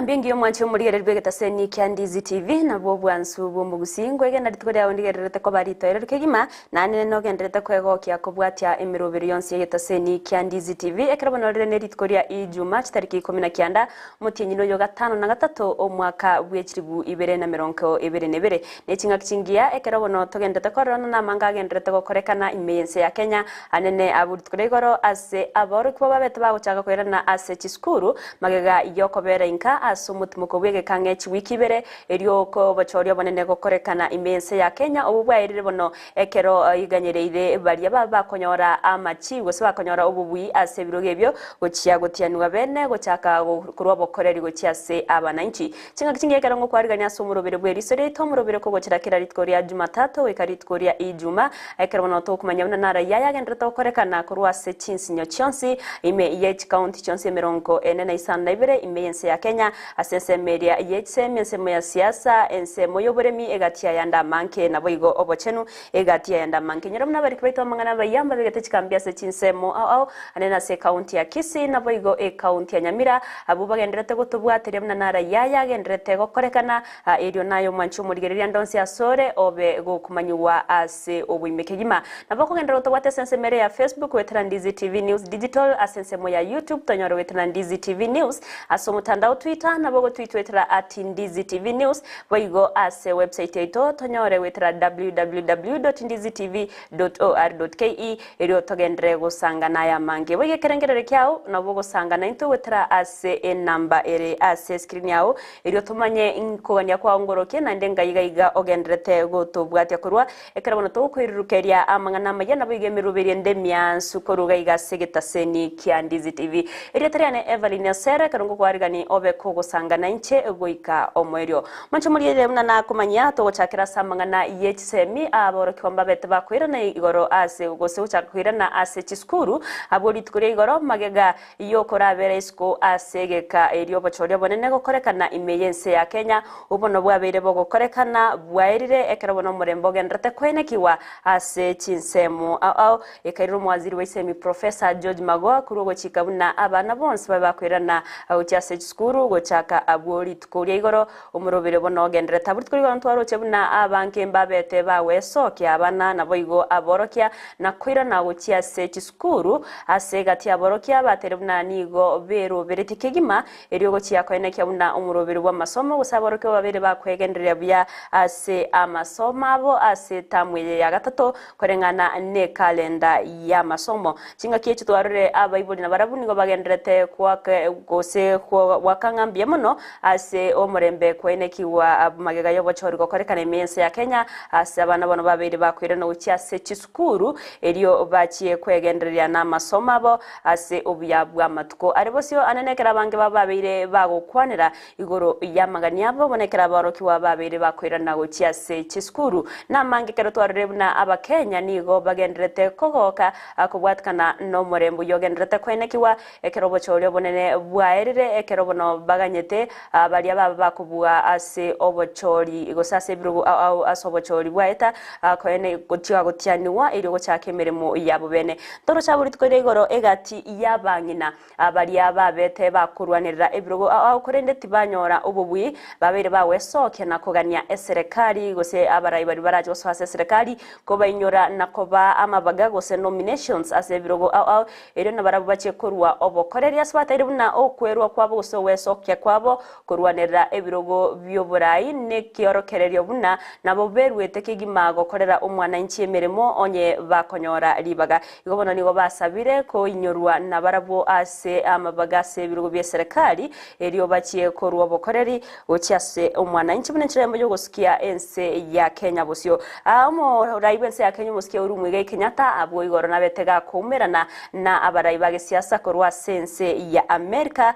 Emambia engiya omwanche omorigereria bw'egetaseni kia Ndizi TV, nabwo obwansu bw'omogusii nkwegena rituko riao ndigererete koba ritoereru kegima, naende nogendererete kwegokia kobwatia emeroberi yonsi y'egetaseni kia Ndizi TV ekero bono rire nerituko ria Ijuma chitariki ikomi na kianda omotienyi noyo gatano na gatato omwaka bwe chilibu ibere na merongo ebere na ebere. Ne ching'aki chingiya ekero bono togendererete korora na namanga agendererete gokorekana ime y'ense ya Kenya anene abwo rituko ria igoro ase aborokigwa babete bagochaka koirana ase chisukuru magega y'okobera inka ase omotimoko bw'egekang'e chiwiki ibere erio obochori obonene gokorekana ime y'ense ya Kenya obwo bwaerire bono ekero iganyereire baria babe bakonyora amachiu gose bakonyora obobui ase ebirogo ebio gochia gotianigwa bene gochaka korwa obokoreri gochia ase abananchi. Chingaki chingiya ekero ngokwarigania ase omorobere bw'eriso riaito, omorobere kogochera kera rituko ria Jumatatu goika rituko ria Ijuma, ekero bono tokomanya buna narayia ayagenderete gokorekana korwa ase chinsinyo chionsi ime ye chikaunti chionsi emerongo ene na isano na ibere ime y'ense ya Kenya, ase ensemo eria ye chisemi, ensemo ya siasa, ensemo y'oboremi, egati y'ayande amange, naboigo obochenu, egati y'ayande amange. Inyora buna abariki baito b'amang'ana abayia mbabegete chikambi ase chinsemo ao ao, Anene ase ekaunti ya Kisii naboigo ekaunti ya Nyamira, abwo bagendererete gotobwateria buna narayia aya agendererete gokorekana, erio naye omwanche omorigereria ande onsi asore obe gokomanyigwa ase oboime kegima. Nabo okogenderera gotobwata ase ensemo ere ya Facebook goetera Ndizi TV News Digital, ase ensemo ya YouTube tonyore goetera Ndizi TV News, ase omotandao Twitter nabo ogotwitwetera at Ndizi TV News, boigo ase website yaito tonyore goetera www.ndizitv .or.ke, erio togenderere gosangana aya amange. Boigo ekerengererio kiao nabo ogosangana intwe goetera ase enamba ere ase escreen yao, erio tomanye nkogania kwao ngorokie naende ngai iga iga ogendererete gotobwatia korwa ekero bono togokoirurukeria amang'ana amaya naboigo emeroberi ende emiansu korwa iga iga ase egetaseni kia Ndizi TV. Erieta riane Evelyn Nyasere, ekero ngokwarigani obe kogosangana inche goika omoerio. Monche morigererie buna nakomanyia, togochakera ase amang'ana ye chisemi, aborokigwa mbabete bakoirana igoro ase gose gochaka koirana ase chisukuru, abwo rituko ria igoro magega y'okorabera isiko ase egeka erio obochori obonene gokorekana ime y'ense ya Kenya, obono bwabeire bogokorekana bwaerire ekero bono omorembe ogendererete koenekigwa ase chinsemo ao ao. Ekairera omowaziri bwa isemi Professor George Magoha korwa ogochika buna abana bonsi babe bakoirana gochia ase chisukuru gochaka abwo rituko ria igoro omorobere bono ogendererete. Abwo rituko ria igoro ntwaroche buna abange mbabete bagwesokia abana naboigo aborokia na koirana gochia ase chisukuru ase egati y'aborokia bateire buna nigo beroberetie kegima Erio gochia koenekia buna omoroberi bw'amasomo gose aborokigwa babere bakwegendereria buya ase amasomo abo ase etamu eye ya gatato koreng'ana nekalenda y'amasomo. Chingaki echi twarorire abaibori nabarabwo nigo bagendererete goaka gose goaka ng'a mbuya mono ase omorembe koenekigwa magega y'obochori gokorekana ime y'ense ya Kenya ase abana bono babeire bakoirana gochia ase chisukuru erio bachie kwegendereria namasomo abo Ase obuya bw'amatuko are bosio ane nekero abange babo babeire bagokwanera igoro y'amagani abo, bono ekero aborokigwa babeire bakoirana gochia ase chisukuru. Namange ekero twarorire buna Abakenya nigo bagendererete kogoka kobwatikana nomorembe oyio ogendererete koenekigwa ekero obochori obonene bwaerire ekero bono baganyete baria baba bakobua ase obochori gose ase ebirogo ao ao ase obochori bwaeta koene gochia gotianigwa erio gochaka emeremo yabo bene. Toroche abwo rituko ria igoro egati y'abang'ina baria babete bakorwanerera ebirogo ao ao korende tibanyora obobui, babeire bagwesokia na kogania eserekari gose abarai baria barache gosoa ase eserekari kobainyora na kobaa amabaga gose nominations ase ebirogo ao ao erio nabarabwo bachie korua obokoreri ase bataire buna okwerwa kwabo gose ogwesokia kwabo korwanerera ebirogo bi'oborai nekiorokererio buna nabo beruete kegima gokorera omwananchi emeremo onye bakonyora ribaga. Igo bono nigo basabire koinyorwa nabarabwo ase amabaga ase ebirogo bi'eserekari, erio bachie korua obokoreri gochia ase omwananchi buna enchera eyemo y'ogosukia ense ya Kenya bosio. Omorai bw'ense ya Kenya omosike Uhuru Muigai Kenyatta abwo igoro nabete gakoumerana na abarai ba gesiasa korwa ase ense ya Amerika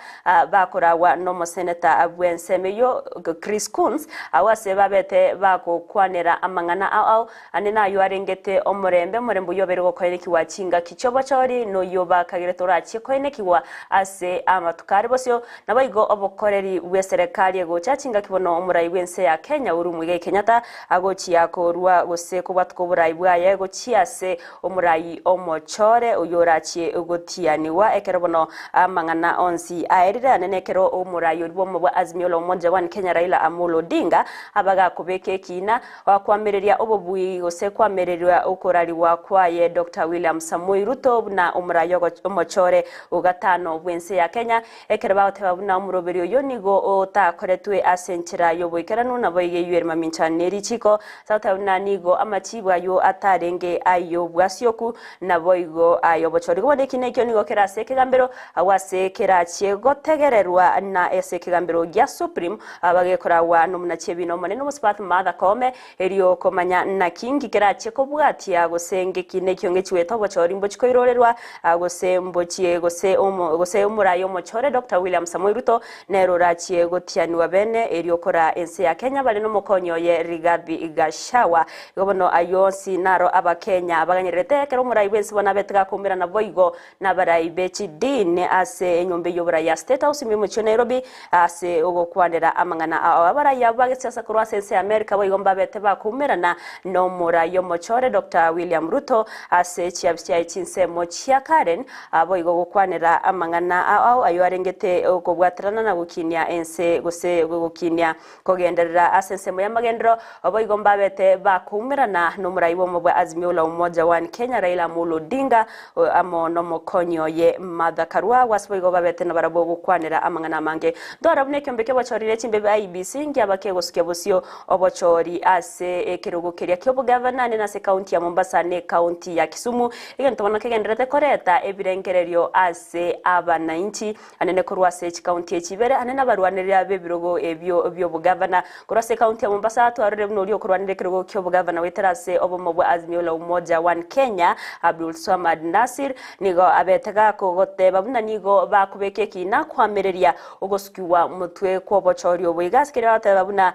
Bakoragwa nomoseneta bw'ensemo eyio Chris Coons, agwo ase babete bagokwanera amang'ana ao ao, ande nayio arengete omorembe, omorembe oyio obeire gokoenekigwa chingaki chi'obochori, noyio bakagerete orachie koenekigwa ase amatuko are bosio. Naboigo obokoreri bw'eserekari egocha chingaki bono omorai bw'ense ya Kenya Uhuru Muigai Kenyatta agochia korua gose kobwatuka oborai bwaye gochia ase Omorai omochore oyio orachie gotianigwa ekero bono amang'ana onsi aerire, ane nekero omo. omorai oria bw'omo bwa Azimio la Umoja One Kenya Raila Amolo Odinga abagakobeka ekiina Gwakoamereria obobui gose koamererwa okorarigwa kwaye Doctor William Samoei Ruto buna omorai omochore o gatano bw'ense ya Kenya, ekero bagoteba buna omoroberi oyio nigo otakoretwe ase enchera y'oboikeranu naboigo eyio ere mamincha ne richiko, ase agoteba buna nigo amachibu ayio atarenge ay'obwasioku naboigo ay'obochori. Bono eki nekio nigo kere ase ekegambero agwo ase kerachie gotegererwa na ase ekegambero gia Supreme Abagekoragwa nomonachie-ebiina omonene omosubati Martha Koome, erio komanya naki nki kerachie kobwatia, gose ngeki nekio ngechiwete obochori mbochie koirorerwa, gose mbochie gose omo gose omorai omochore Doctor William Samoei Ruto nere orachie gotianigwa bene erio koraa ense ya Kenya bare nomokonyi oye Rigathi Gachagua. Igo bono ayio onsi naro abakenya baganyererete ekero omorai bwense bono abete gakoumerana boigo Nabarai be chidini ase enyomba ey'oborai ya State House ime omochie o Nairobi ase ogokwanera amang'ana ao. Abarai abwo bagesiasa korwa ase ense ya America boigo mbabete bakoumerana nomorai omochore Doctor William Ruto ase chiafisi chiaye chinsemo chia Karen boigo gokwanera amang'ana ao ayio arengete okobwaterana na gokinia ense gose gokinia Kogenderera ase ensemo y'amagenderero, boigo mbabete bakoumerana nomorai bw'omo bwa Azimio la Umoja One Kenya Raila Amolo Odinga amo nomokonyi oye Martha Karua agwo ase boigo babete nabarabwo gokwanera amang'ana amange. Ntwara buna ekiombe ki'obochori ne chimbebi IEBC nkiaba kegosukia bosio obochori ase ekerogo keria ki'obogavana ane nase ekaunti ya Mombasa ne ekaunti ya Kisumu egento bono kegendererete koreta ebirengererio ase abanainchi Anene korwa ase chikaunti echi ibere, ane nabarwaneria b'ebirogo ebio bi'obogavana. Korwa ase ekaunti ya Mombasa twarorire buna oria okorwanera ekerogo ki'obogavana goetera ase obomo bwa Azimio la Umoja One Kenya, Abdulswamad Nassir, nigo abete gakogoteba buna nigo bakobeka ekiina koamereria ogosukigwa motwe kw'obochori obo. Iga ase keria bagoteba buna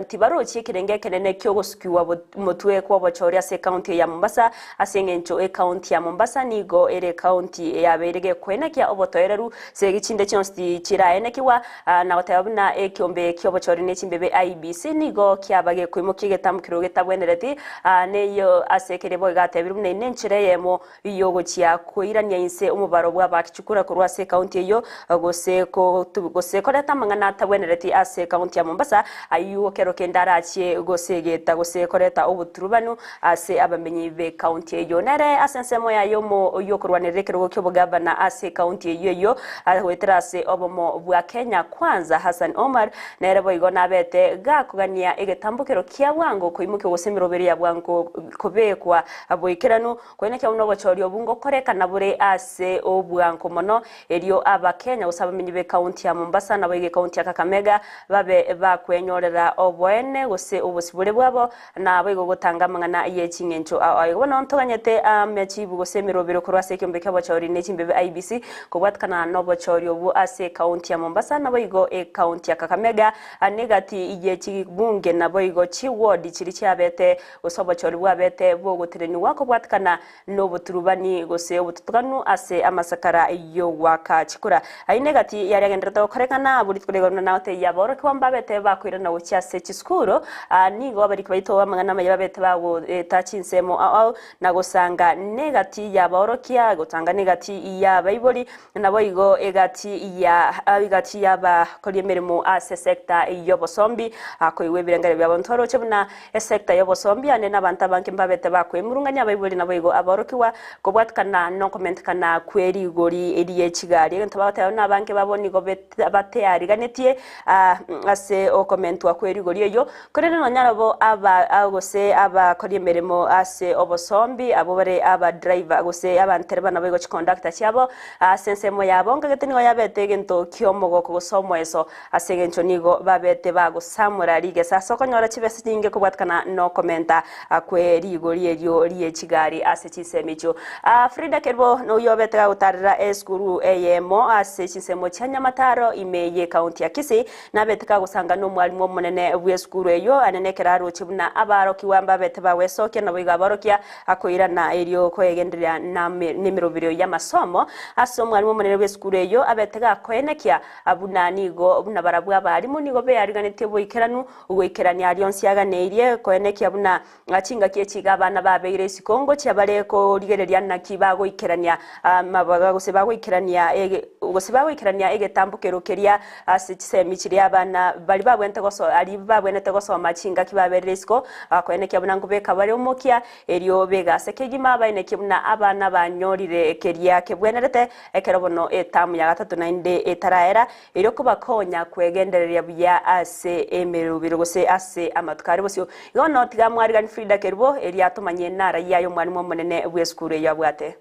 tibarochi ekerengo ekenene ki'ogosukigwa motwe kw'obochori ase ekaunti eye ya Mombasa Ase engencho ekaunti ya Mombasa nigo ere ekaunti eyabeire gekoenekia obotoereru segi chinde chionsi tichiraenekigwa na goteba buna ekiombe kiobochori ne chimbebe IEBC nigo kiaba gekoimokia egetamokero getabwenereti neyio ase keria boigo atebire buna eye nenchera eyemo yogochia koirania inse omobaro bw'abakichukura korwa ase ekaunti eyio gose gose koreta amang'ana atabwenereti ase ekaunti ya Mombasa ayio kero kende arachie gosegeta gose koreta oboturubanu Ase abamenyi b'ekaunti eyio. Nere ase ensemo yaye omo oyio okorwanerera ekerogo ki'obogavana ase ekaunti eyio eyio goetera ase obomo bwa Kenya Kwanza Hassan Omar nere boigo nabete gakogania egetambokero kia bwango koimokia gose emeroberio ya bwango kobekwa boikeranu koenekia buna obochori obu ngokorekana bore ase obwango mono erio abakenya gose abamenyi b'ekaunti ya Mombasa naboigo ekaunti ya Kakamega babe bakwenyorera oboene gose obosibore bwabo Naboigo gotanga amang'ana ye ching'encho ao aiga. Bono ntoganyete amachibu gose emerobero korwa ase ekeombe ki'obochori ne chimbebe IEBC kobwatekana nobochori obwo ase ekaunti ya Mombasa naboigo ekaunti ya Kakamega negati ye chibunge naboigo chiward chiria chiabete gose obochori bwabete bogotenenigwa kobwatekana noboturubani gose obotutuganu ase amasakara y'ogoaka chikura. Ayio negati yaria agendererete gokorekana abwo rituko ri'igoro buna nagotebia aborokigwa mbabete bakoirana gochia ase chisukuru. Nigo abariki baito b'amang'ana amaya babete bagoeta chinsemo ao ao na gosanga negati y'abaorokia, gotanga negati y'abaibori, naboigo egati ya egati y'abakori emeremo ase esecta y'obosombi. Koigwa ebirengererio biabo ntwaroche buna Esecta y'obosombi ande nabanto abange mbabete bakwemurungania abaibori naboigo aborokigwa kobwatikana nokomentekana kwe rigori rie chigari. Egento bagoteba buna abange babo nigo bateariganetie ase okomentwa kwe rigori eyio, korende nonya nabo aba gose abakori emeremo ase obosombi abwo bare abadriver gose abantereba naboigo chiconductor chiabo ase ensemo yabo nkagete nigo yabete egento kiomogoko gose omoeso Ase engencho nigo babete bagosamora rigesa ase okonyora chibesa chinyinge kobwatekana nokomenta kwe rigori erio rie chigari ase chinsemo echio. Frida Kerubo noyio obete gagotarera esukuru eyemo ase chinsemo chia Nyamataro ime ye county ya Kisii nabete kagosanga nomwalimu omonene bwesukuru eyio ane nekero aroche buna abarokigwa mbabete bagwesokia naboigo abarokia akoirana erio koegendereria nemeroberio yamasomo ase omwalimu omonene bwesukuru eyio abete gakoenekia Buna nigo buna barabwo abalimu nigo beariganetie boikeranu, goikerania aria onsi aganeirie, koenekia buna chingaki echi iga abana babeire isiko ngochia bare korigereria naki bagoikerania amabaga gose bagoikerania gose bagoikerania egetambokero keria ase chisemi chiria abana baria babwenerete goso aria babwenerete gosoma chingaki baberire isiko, bakoenekia buna nkobeka bare omokia, erio begase kegima baenekie buna abana banyorire keria kebwenerete, ekero bono etamu ya gatato naende etaraera, erio kobakonya kwegendereria buya ase emerobero gose ase amatuko are bosio. Igo bono tiga mwarigani Frida Kerubo, erio atomanye narayia ay'omwalimu omonene bw'esukuru eyio abwate.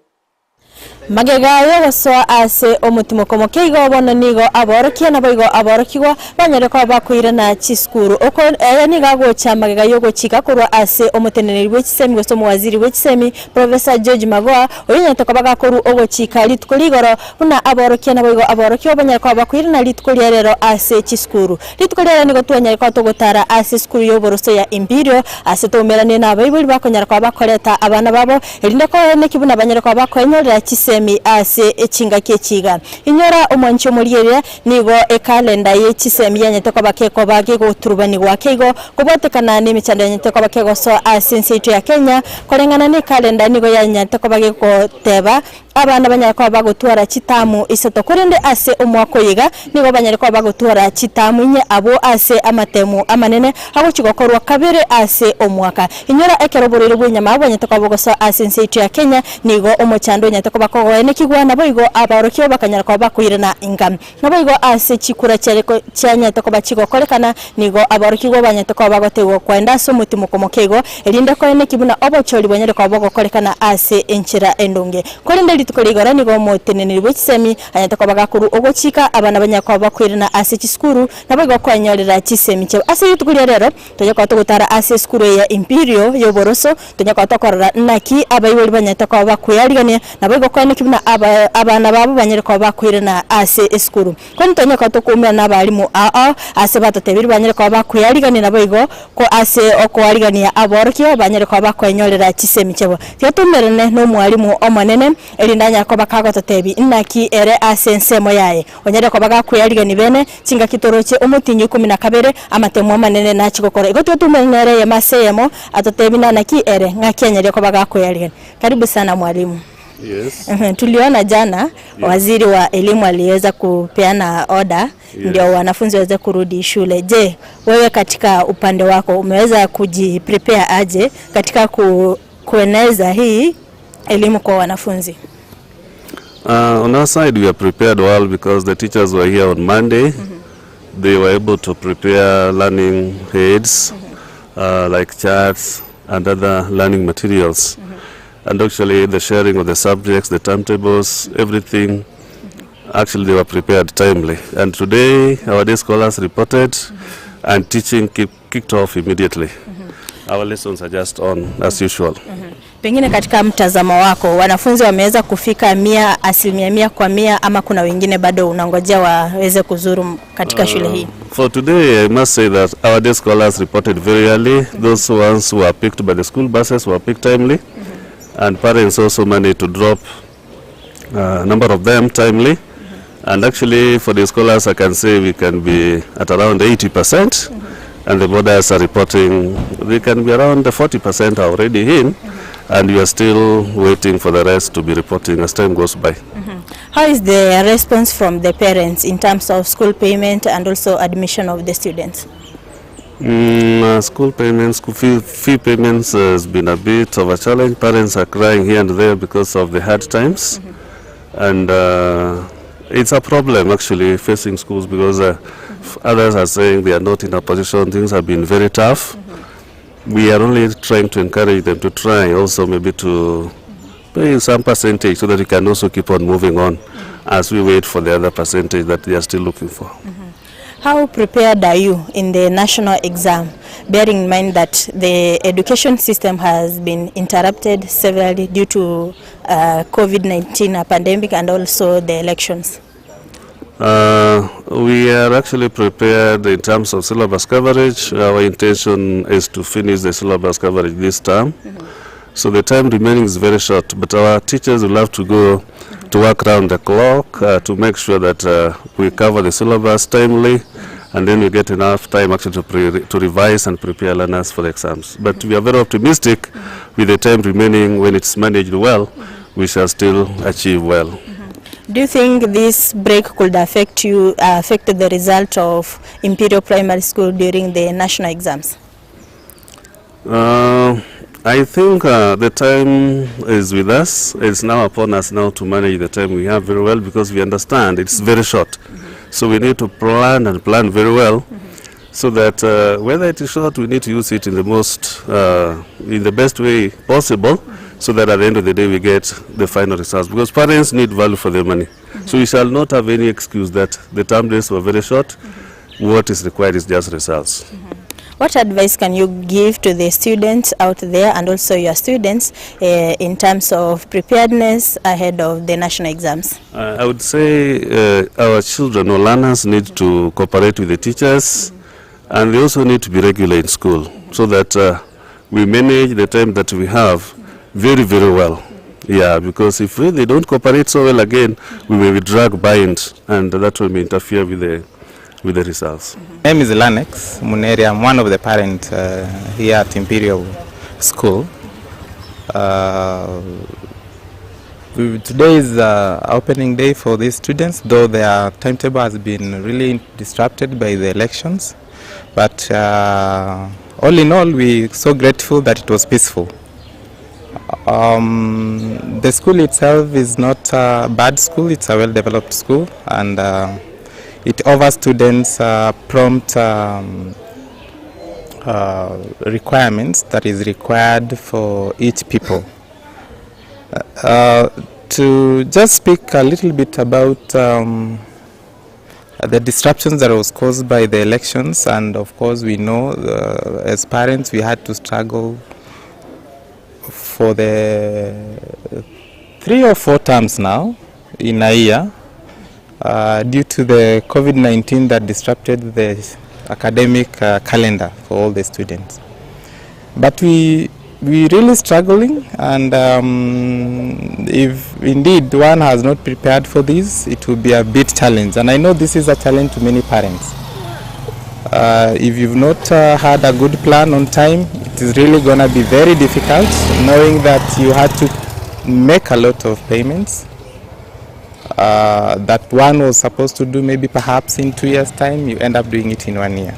Magega y'ogosoa ase omotimoko moke igo bono nigo aborokia naboigo aborokigwa banyare koba bakoirana chisukuru. Oko aya nigo agocha magega y'ogochika korwa ase omoteneneri bwe chisemi gose omowaziri bwe chisemi Professor George Magoha oyio onyarete koba gakorwa ogochika rituko rigoro buna aborokia naboigo aborokigwa banyare koba bakoirana rituko ria rero ase chisukuru. Rituko riaye nigo twanyare koba togotara ase esukuru y'oboroso ya Imperial ase toumeranie nabaibori bakonyara koba bakoreta abana babo Erinde koeneki buna banyare koba bakoenyorera chisemi ase chingaki echi iga. Inyora omwanchi omorieria, nigo ekalenda ye chisemi yanyete koba kekoba gegoturubanigwa ake igo, kobwatekana nemechando yanyete koba kegosoa ase ense yaito ya Kenya, koreng'ana nekalenda nigo yanyete koba gegoteba abana banyare koba bagotwara chitamu isato korende ase omwaka oyo iga nigo banyare koba bagotwara chitamu inye abwo ase amatemu amanene agochi gokorwa kabere ase omwaka. Inyora ekero oborwaire bw'enyama bwanyete koba bogosoa ase ense yaito ya Kenya, nigo omochando onyarete koba kogoenekigwa, naboigo abaorokigwa bakanyara koba bakoirana inka. Naboigo ase chikura chiare chianyarete koba chigokorekana, nigo abaorokigwa banyarete koba bagotegwa koenda ase omotimoko moke igo, erinde koeneki buna obochori bwanyare koba bogokorekana ase enchera endonge. Korende rituko ria igoro nigo omoteneneri bwe chisemi anyarete koba gakorwa ogochika abana banyare koba bakoirana ase chisukuru, naboigo koenyorera chisemi chiabo. Ase rituko ria rero, Tonya koba togotara ase esukuru eye ya Imperial y'oboroso, tonya koba tokorora naki abaibori banyarete koba bakwearigania, naboigo koeneki buna aba abana babo banyare koba bakoirana ase esukuru. Korende tonya koba tokoumera na abalimu ao ao ase batotebirie banyare koba bakwearigania naboigo ko ase okoarigania aborokigwa banyare koba bakoenyorera chisemi chiabo. Tiga toumerane na omwalimu omonene erinde anyare koba kagototebia naki ere ase ensemo yaye. Onyare koba gakwearigania bene, chingaki toroche omotienyi o ikomi na kabere, amatemo amanene nachie gokora. Igo tiga toumere nere eyemo ase eyemo, atotebie na naki ere, ng'aki anyaria koba gakwearigania. Karibu sana mwalimu. Yes. Tuliona jana waziri wa elimu aliweza kupeana oda ndio wanafunzi waweze kurudi shule. Je, wewe katika upande wako umeweza kujiprepare aje katika ku, kueneza hii elimu kwa wanafunzi? On our side, we are prepared well because the teachers were here on Monday. They were able to prepare learning aids like charts and other learning materials. And actually, the sharing of the subjects, the timetables, everything, actually, they were prepared timely. And today, our day scholars reported and teaching kicked off immediately. Our lessons are just on as usual. Pengine katika mtazamo wako wanafunzi wameweza kufika mia 100% kwa mia ama kuna wengine bado unangojea waweze kuzuru katika shule hii? For today, I must say that our day scholars reported very early. Those ones who were picked by the school buses were picked timely, and parents also managed to drop a number of them timely. And actually, for the scholars, I can say we can be at around 80%, and the boarders are reporting they can be around the 40% already in, and we are still waiting for the rest to be reporting as time goes by. How is the response from the parents in terms of school payment and also admission of the students? School payments, school fee payments has been a bit of a challenge. Parents are crying here and there because of the hard times. And it's a problem actually facing schools because others are saying they are not in a position, things have been very tough. We are only trying to encourage them to try also maybe to pay some percentage so that we can also keep on moving on as we wait for the other percentage that they are still looking for. How prepared are you in the national exam, bearing in mind that the education system has been interrupted severally due to COVID-19 pandemic and also the elections? We are actually prepared in terms of syllabus coverage. Our intention is to finish the syllabus coverage this term. So the time remaining is very short, but our teachers will have to go to work round the clock to make sure that we cover the syllabus timely, and then we get enough time actually to revise and prepare learners for the exams. But we are very optimistic with the time remaining. When it's managed well, we shall still achieve well. Do you think this break could affect you, affect the result of Imperial Primary School during the national exams? Uh, I think uh, the time is with us. It's now upon us now to manage the time we have very well because we understand it's very short. So we need to plan and plan very well so that uh, whether it is short, we need to use it in the most, uh, in the best way possible so that at the end of the day we get the final results because parents need value for their money. So we shall not have any excuse that the term days were very short. What is required is just results. What advice can you give to the students out there and also your students eh, in terms of preparedness ahead of the national exams? I would say our children or learners need to cooperate with the teachers and they also need to be regular in school so that we manage the time that we have very, very well. Yeah, because if they don't cooperate so well again, we may be dragged behind and that will interfere with the results. My name is Lanex Muneri. I'm one of the parents here at Imperial School. Today is opening day for these students, though their timetable has been really disrupted by the elections. But all in all, we're so grateful that it was peaceful. The school itself is not a bad school, it's a well-developed school, and it offers students prompt requirements that is required for each people. To just speak a little bit about the disruptions that was caused by the elections, and of course we know as parents we had to struggle for the 3 or 4 terms now in a year due to the COVID-19 that disrupted the academic calendar for all the students. But we really struggling, and if indeed one has not prepared for this, it will be a bit challenge. And I know this is a challenge to many parents. If you've not had a good plan on time, it is really going to be very difficult, knowing that you had to make a lot of payments that one was supposed to do maybe perhaps in 2 years' time, you end up doing it in 1 year.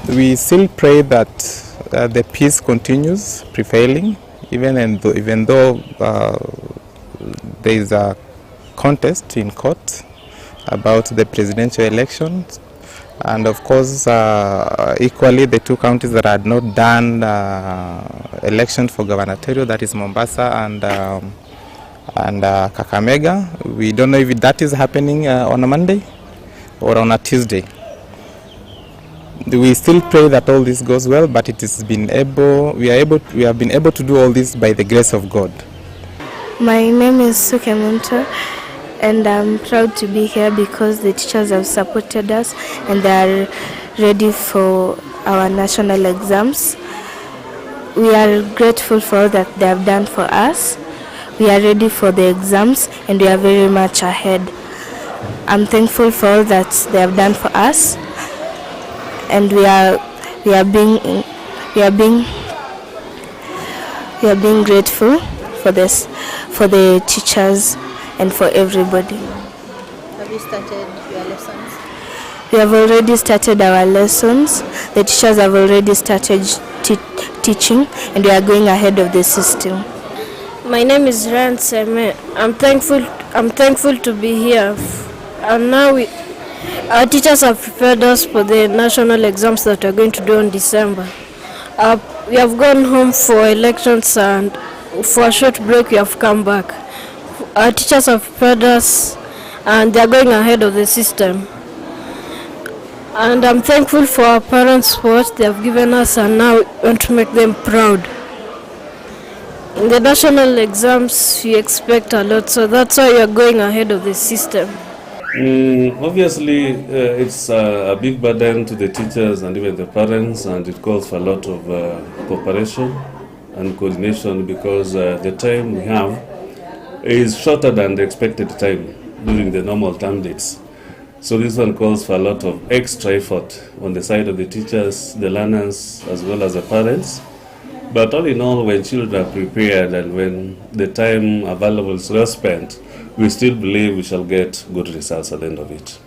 We still pray that the peace continues prevailing, even though there is a contest in court about the presidential elections, and of course, equally the 2 counties that had not done election for gubernatorial, that is Mombasa and Kakamega. We don't know if that is happening on a Monday or on a Tuesday. We still pray that all this goes well, but it has been able, we are able, we have been able to do all this by the grace of God. My name is Suke Munto, and I'm proud to be here because the teachers have supported us and they are ready for our national exams. We are grateful for all that they have done for us. We are ready for the exams and we are very much ahead. I'm thankful for all that they have done for us, and we are being grateful for this, for the teachers and for everybody. Have you started your lessons? We have already started our lessons. The teachers have already started teaching, and we are going ahead of the system. My name is Ryan Seme. I'm thankful to be here. And now our teachers have prepared us for the national exams that we are going to do in December. We have gone home for elections, and for a short break we have come back. Our teachers have prepared us and they are going ahead of the system. And I'm thankful for our parents' support they have given us, and now we want to make them proud. In the national exams, we expect a lot, so that's why we are going ahead of the system. Obviously, it's a big burden to the teachers and even the parents, and it calls for a lot of cooperation and coordination, because the time we have is shorter than the expected time during the normal term dates. So this one calls for a lot of extra effort on the side of the teachers, the learners, as well as the parents. But all in all, when children are prepared and when the time available is well spent, we still believe we shall get good results at the end of it.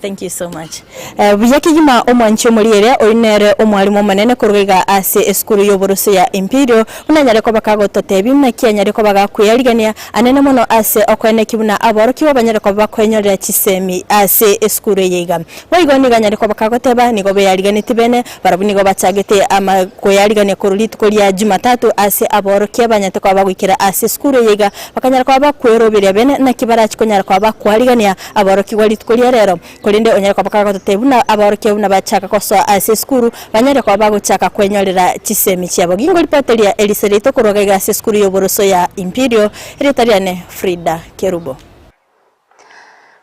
Thank you so much. Buya kegima omwanchi omorigereria, oyio nere omwalimu omonene korwa iga ase esukuru y'oboroso ya Imperial, buna anyare koba kagototebia naki anyare koba gakweyarigania anene mono ase okoenekia buna aborokigwa banyare koba bakoenyorera chisemi ase esukuru eye iga. Boigo nigo anyare koba kagoteba nigo beyariganetie bene, barabwo nigo bachagete ama koyarigania korwa rituko ria Jumatatu ase aborokia banyarete koba bagoikera ase esukuru eye iga, bakanyara koba bakweroberia bene naki barachi konyara koba bakoarigania aborokigwa rituko ria rero. Korende onyare koba kagototebia buna aborokia buna bachaka gosoa ase esukuru, banyare koba bagochaka kwenyorera chisemi chiabo. Gingoripoteria erisa riaito korwa iga ase esukuru y'oboroso ya Imperial, erieta riane Frida Kerubo.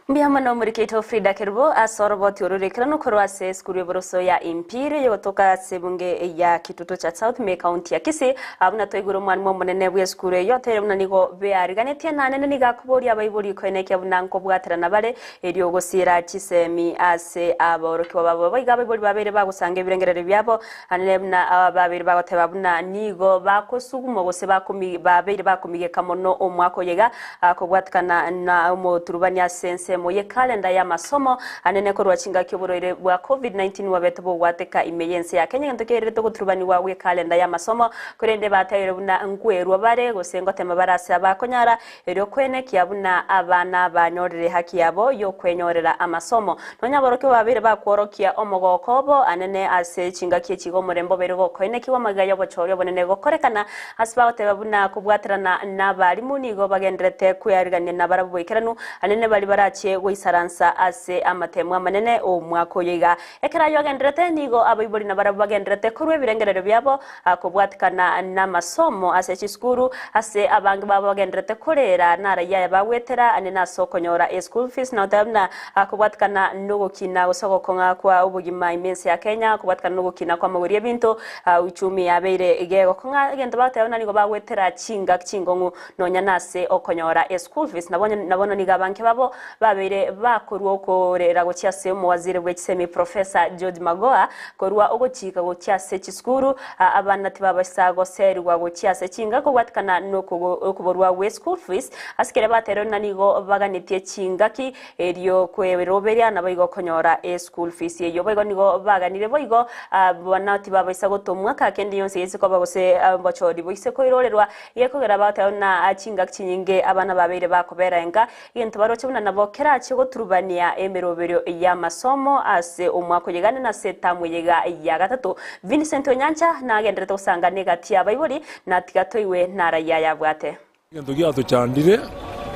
Mbuya mono omorikeito Frida Kerubo ase oroboti ororekeranu korwa ase esukuru y'oboroso ya Imperial egotoka ase ebunge ya Kitutu cha South me county ya Kisii. Aa buna twaigure omwalimu omonene bw'esukuru eyio oteire buna nigo beariganetie nanene nigo akoboria abaibori koenekia buna nkobwaterana bare erio gosiira chisemi ase aborokigwa babo. Boigo abaibori babeire bagosanga ebirengererio biabo anene buna babeire bagoteba buna nigo bakosugumwa gose bakomi babeire bakomigeka mono omwaka oyo iga Kobwatikana na omoturubani ase ensemo ye kalenda y'amasomo anene korwa chingaki oborwaire bwa Covid-19 bwabete bogwateka ime y'ense ya Kenya egento kererete ogoturubanigwa gwe kalenda y'amasomo korende batebeire buna nkwerwa bare gose ngotema bare ase abakonyara erio kwenekia buna abana banyorire haki yabo y'okwenyorera amasomo. Nonya aborokigwa babeire bakworokia omogoko obo anene ase chingaki echi iga omorembe obeire gokoenekigwa amagega y'obochori obonene gokorekana Ase bagoteba buna kobwaterana nabarimu nigo bagendererete kwearigania nabarabwo boikeranu, anene baria barachie goisaransa ase amatemu amanene omwaka oyo iga. Ekero ayio agendererete, nigo abaibori nabarabwo bagendererete korua ebirengererio biabo kobwatikana namasomo ase chisukuru, ase abange babo bagendererete korera narayia aya bagwetera anene ase okonyora eschool fees na goteba buna kobwatikana nogokina gose ogokong'a kwa obogima ime ense ya Kenya, kobwatikana nogokina kw'amagori ebinto. Uchumi yabeire egegokong'a egento bagoteba buna nigo bagwetera chingaki chingong'u nonya nase okonyora eschool fees na bono nigo abange babo babeire bakorwa okorera gochia ase omowaziri bwe chisemi Professor George Magoha korwa ogochika gochia ase chisukuru abana tibabasa goserigwa gochia ase chingaki kobwatikana nokoborwa gwe school fees ase keria baterire buna nigo baganetie chingaki Erio kweroberia naboigo okonyora eschool fees eyio. Boigo nigo baganire boigo abana tibabaisa gotomwa ka kende yonsi gese koba gose obochori boise koirorerwa gekogera bagoteba buna chingaki chinyinge abana babeire bakobera enka egento baroche buna nabo kerache goturubania emeroberio y'amasomo ase omwaka oyo iga na ase etamu eye iga ya gatato. Vincent Onyancha nagenderete gosangana egati y'abaibori na tiga toigwe narayia ayabwate. Egento giatochandire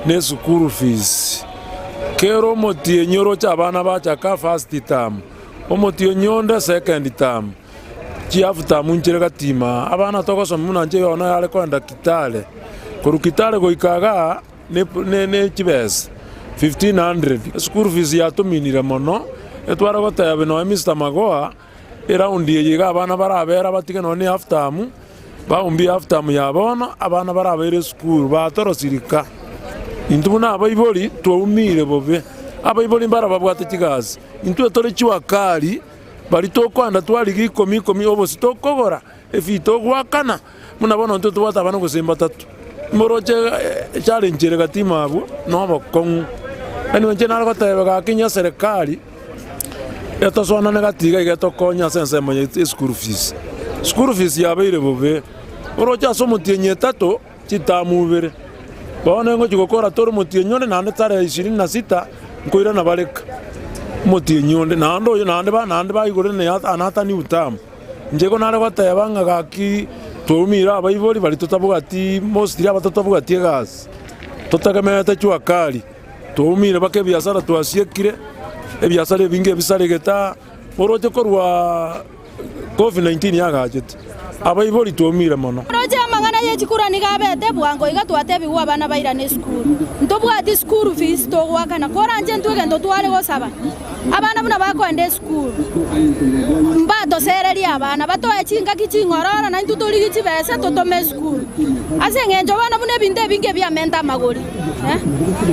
neschool fees. Kera omotienyi oroche abana bachaka first term, omotienyi onde second term, chi half term nchire gati ime aa. Abana togosoma buna inche yono yare kogenda Kitale, korwa Kitale goika igaa ne ne chibesa 1500. Eschool fees yatominire mono, etware goteba nonya Mister Magoha. Eraundi eye iga abana barabere abatige nonya ne half term, baombie half term ya bono, abana barabeire esukuru batorosirika. Intwe buna abaibori twaumire bobe, abaibori mbara babwate chigasi, intwe tore chiwakari baria tokoenda twarigia ikomi ikomi obosie tokogora, efee togoakana, buna bono intwe tobwate abana gose mbatato. Moroche echallenge ere gati ime abwo na obokong'u. Anyway inche nare goteba gaki onye eserekari. Etosoanane gati iga iga etokonye ase ensemo ya eschool fees. School fees yabeire bobe, oroche ase omotienyi etato chitamu ibere, bono ngochia gokora tore omotienyi onde naende tarehe ishirini na sita nkoirana bareka omotienyi onde naende oyo naende ba naende baigorire na another new term. Inche igo nare goteba ng'a gaki twaumire abaibori baria totabwati mostly aba totabwati egasi, totegemeete jua kali. Twaumire mpaka ebiasara twasiekire, ebiasara ebinge ebisaregete aa, oroche korwa Covid-19 yagachete, abaibori twaumire mono. Oroche amang'ana ye chikura nigo abete bwango iga twatebigwe abana bairane esukuru. Ntobwati school fees togoakana koranche intwe egento tware gosaba abana buna bakoenda esukuru mbatosererie abana batoe chingaki ching'ororo naintwe torigie chibesa totome esukuru. Ase eng'encho bono buna ebinto ebinge ebiamenta amagori.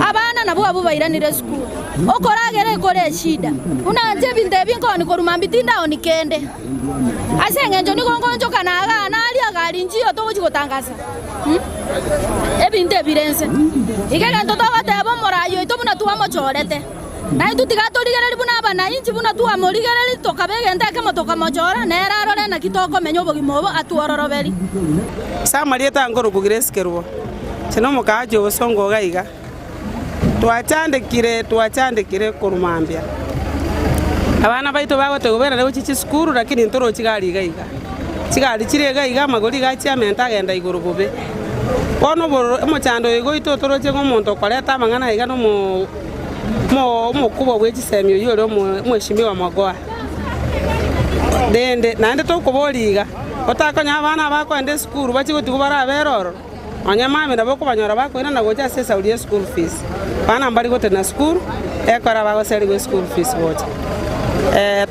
Abana nabwo abwo bairanire esukuru. Okoragera ekore eshida. Buna inche ebinto ebi nkooni korwa mambia tindaoni kende. Ase engencho nigo ngonchoka na igaa naria gari nchiyo togochia gotangasa ebinto ebire inse. Iga egento togoteba omoraai oito buna twamochorete, naintwe tiga torigererie buna abanainchi buna twamorigereria tokaba egento ekemo tokamochora, nere arore naki tokomenya obogima obo atwororoberie. Ase amarieta ankorokwa Grace Kerubo, inche nomokaachi obosongo iga iga. Twachandekire, twachandekire korwa mambia. Abana baito bagotebiwa bairane gochia chisukuru lakini ntorochi chigari iga iga. Chigari chire iga iga amagori iga achia amenta agenda igoro bobe. Bono obororo omochando oyo iga oito toroche ng'a omonto okoreta amang'ana aiga nomo omo omokubwa bwe chisemi oyio ore omo omweshimiwa Magoha. Rende naende tokoboria iga, otakonya abana abakoenda esukuru bachie gotigwa barabere ororo. Onye mambia nabo okobanyora bakoirana gocha ase esauri ye school fees. Abana mbari gotena sukuru, ekero bagoserigwa eschool fees gocha.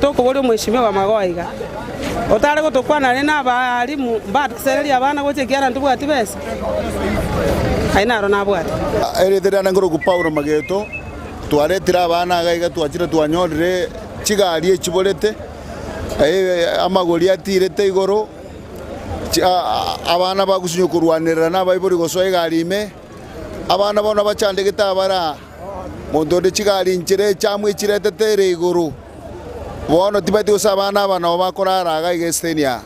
Tokoboria omweshimiwa Magoha iga, otare gotokwana rende na abaalimu mbatosererie abana gocha ekiagera ntobwati besa? Ayio naro nabwate. Erieta riane nkorokwa Paulo Mageto, twaretire abana iga iga twachire twanyorire chigari echiborete, amagori atirete igoro. Abana bagosunywa korwanerera nabaibori gosoa egari ime, abana bono bachandegete abare aa, monto onde chigari inchera echamu echiretete ere igoro, bono tibaeti gose abana aba nabo bakorara iga iga esiteni aa.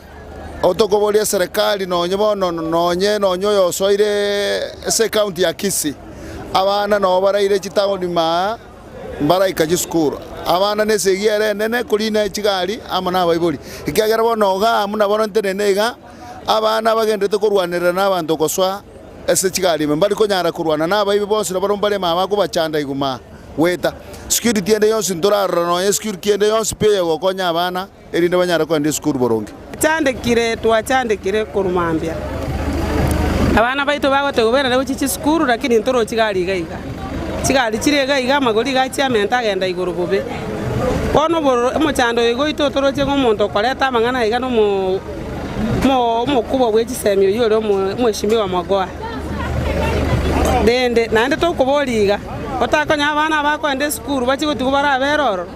Otokoboria eserekari nonye bono nonye nonye oyosoire ase ecounty ya Kisii, abana nabo baraire chitaoni ime aa. Mbaraika chisukuru, abana nesegi ere enene korina chigari amo nabaibori, ekiagera bono igaa buna bono ntenene iga, abana bagenderete korwanerera nabanto gosoa ase chigari ime, mbari konyara korwana nabaibi bonsi nabarobwo mbare ime abakobachanda iguma goeta. Security ende yonsi ntorarora nonya security ende yonsi pi eyegokonya abana erinde banyare kogenda esukuru boronge. Twachandekire, twachandekire korwa mambia. Abana baito bagotebiwa bairane gochia chisukuru lakini ntorochi chigari iga iga. Chigari chire iga iga amagori iga achia amenta agenda igoro bobe. Bono obororo omochando oyo iga oito toroche ng'a omonto okoreta amang'ana aiga nomo omo omokubwa bwe chisemi oyio ore omo omweshimiwa Magoha. Rende naende tokoboria iga, otakonya abana abakoenda esukuru bachie gotigwa barabere ororo.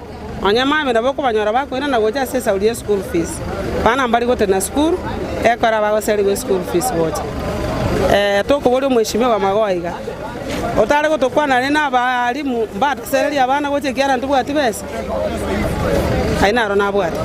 Onye mambia nabo okobanyora bakoirana gocha ase esauri ye school fees. Abana mbari gotena sukuru, ekero bagoserigwa eschool fees gocha. Tokoboria omweshimiwa Magoha iga, otare gotokwana rende na abaalimu mbatosererie abana gocha ekiagera ntobwati besa? Ayio naro nabwate.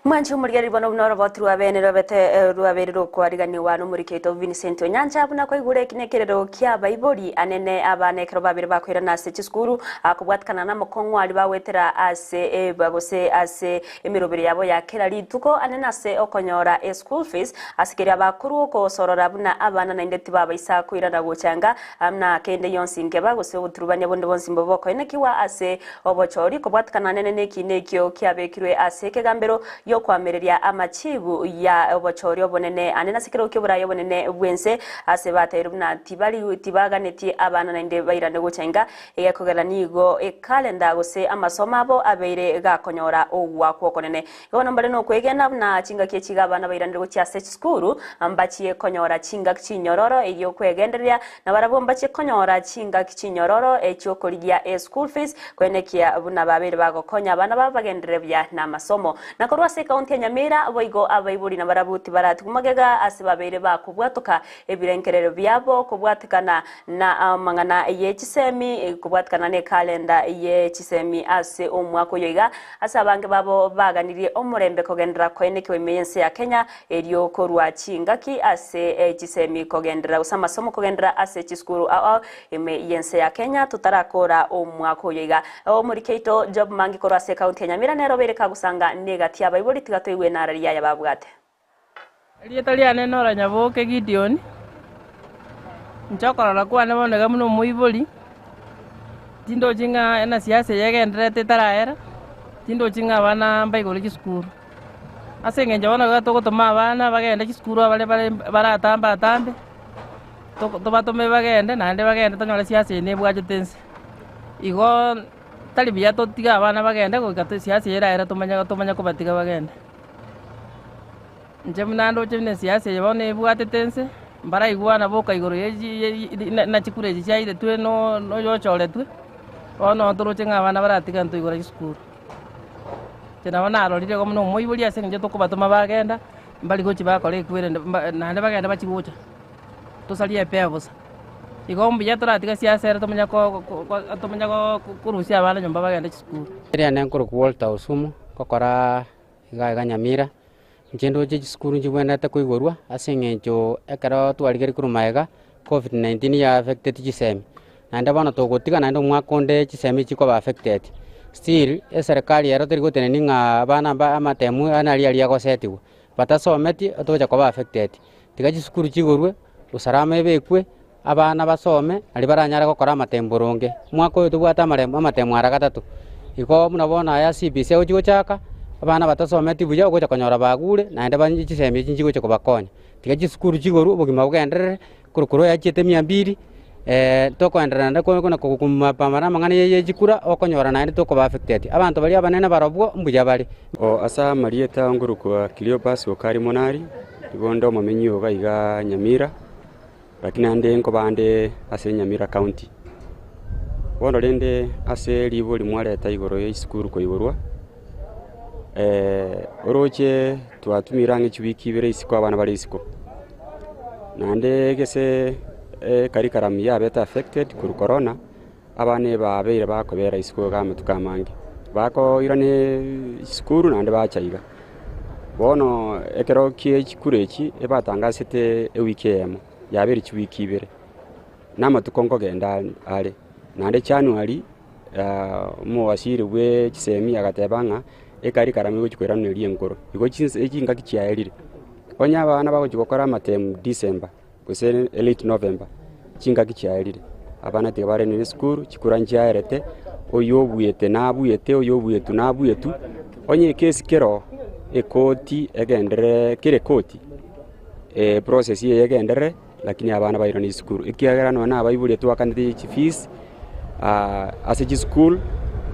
Mwanche omorigereria bono buna oroboti rw'abeene rwabete rwabeire rokwariganigwa nomoriki oito Vincent Onyancha buna kwaigure eki nekerero ki'abaibori anene abana ekero babeire bakoirana ase chisukuru kobwatikana namokong'u aria bagoetera ase eba gose ase emeroberi yabo ya kera rituko anene ase okonyora eschool fees ase keria bakorwa okosorora buna abana naende tibabaisa koirana gochanga na kende yonsi nkeba gose oboturubania bonde bonsi mbobe bokoenekigwa ase Obochori kobwatikana nene nekiina ekio kiabekirwe ase ekegambero gi'okoamereria amachiibu ya obochori obonene ande nase ekerogo ki'oboraai obonene bw'ense, ase bateirwe buna tibari tibaganetie abana naende bairane gocha inka, egekogera nigo ekalenda gose amasomo abo abeire gakonyora ogoakwa okonene. Igo bono mbare nokwegena buna chingaki echi iga abana bairanire gochia ase chisukuru, mbachie konyora chingaki chinyororo erio kwegendereria, na barabwo mbachie konyora chingaki chinyororo echi'okorigia eschool fees, koenekia buna babeire bagokonya abana babo bagenderere buya namasomo. Na korwa ase ekaunti ya Nyamira, boigo abaibori nabarabwo tibaratigwa magega ase babeire bakobwatoka ebirengererio biabo kobwatekana na amang'ana ye chisemi, kobwatekana nekalenda ye chisemi ase omwaka oyo iga, Ase abange babo baganirie omorembe kogenderera koenekiwa ime y'ense ya Kenya, erio korua chingaki ase chisemi kogenderera gose amasomo kogenderera ase chisukuru ao ao ime y'ense ya Kenya totarakora omwaka oyo iga. Omoriki oito Job Mangi korwa ase ekaunti ya Nyamira nere obeire kagosanga negati y'abaibori tiga toigwe enara riaya babwate. Erieta riane nora Nyaboke Gideon, inche okorora kwane bono iga buna omoibori, tindochi ng'a enasiasa eye egendererete etarahera, tindochi ng'a abana mbaigore chisukuru. Ase eng'encho bono iga togotoma abana bagende chisukuru abare bare baratambe atambe, toko tobatome bagende naende bagende tonyore siasa eye nebwachete ense. Igo tari buya totige abana bagende goika siasa eye eraere tomanye tomanye kobatiga bagende. Inche buna ndoche buna esiasa eye bono ebwatete ense. Mbaraigwana boka igoro ye chi ye ye na chikura echi chiairetwe no na oyochoretwe, bono toroche ng'a abana baratiga ntoigora chisukuru. Inche nabo narorire igo buna omoibori ase eng'encho tokobatoma bagenda, mbari gochia bakora ekwerende mba naende bagende bachie gocha, tosarie epea bosa. Igo mbuya toratiga siasa ere tomanye ko ko tomanye go korusia abana nyomba bagende chisukuru. Riane nkorokwa Walter Osumo, ngokora iga iga Nyamira, Inche ndoche chisukuru nchibwenerete koigorwa ase eng'encho ekero twarigereria korwa magega, Covid-19 ya affected chisemi, naende bono togotiga naende omwaka onde chisemi chikoba affected. Still, eserekari ero teri gotenenia ng'a abana mba amatemu aya naria aria agosetigwa, batasometi togocha koba affected. Tiga chisukuru chigorwe, usalama ebekwe, abana basome, naria baranyare gokora amatemu boronge. Omwaka oyo tobwate amaremo amatemu ara gatato, igo buna bono aya CBC agochi gochaka, abana batasometi buya ogocha konyora bagure naende banywe chisemi echi nchigocha kobakonya. Tiga chisukuru chigorwe obogima bogenderere, korwa korwa yachiete mia mbili, tokoenderera naende ko kona komapambana amang'ana ya ya chikura, okonyora naende tokoba affected. Abanto baria abanene barobwo mbuya bare. O Ase amarieta nkorokwa Cleopas Okari Monari, nigo nde omomenyi o iga iga Nyamira. Lakini naende nkobande ase Nyamira County. Bono rende ase ribori mwareta igoro ya esukuru koigorwa, oroche twatumire ang'e chiwiki ibere isiko abana bare isiko. Naende gese ecurriculum yabete affected korwa corona, abana ebabeire bakobera isiko iga amatuko amange, bakoirana esukuru naende bacha iga. Bono ekero kie chikura echi ebatangasete ewiki eyemo, yabeire chiwiki ibere, na amatuko nkogenda are. Naende January omowaziri bwe chisemi agateba ng'a ecurriculum egochi koirana eria enkoro, igo chinse chingaki chiaerire. Onye abana bagochi gokora amatemu December. gose late November, chingaki chiaerire, abana tiga barenire esukuru, chikura nchiaerete, oywo obuete nabuete, oyo obuetwe nabuetwe, onye ekesi kero ekoti egenderere kere ekoti, eprocess eye egenderere, lakini abana bairane esukuru, ekiagera nonye na abaibori twakanete chifees ase chisukuru,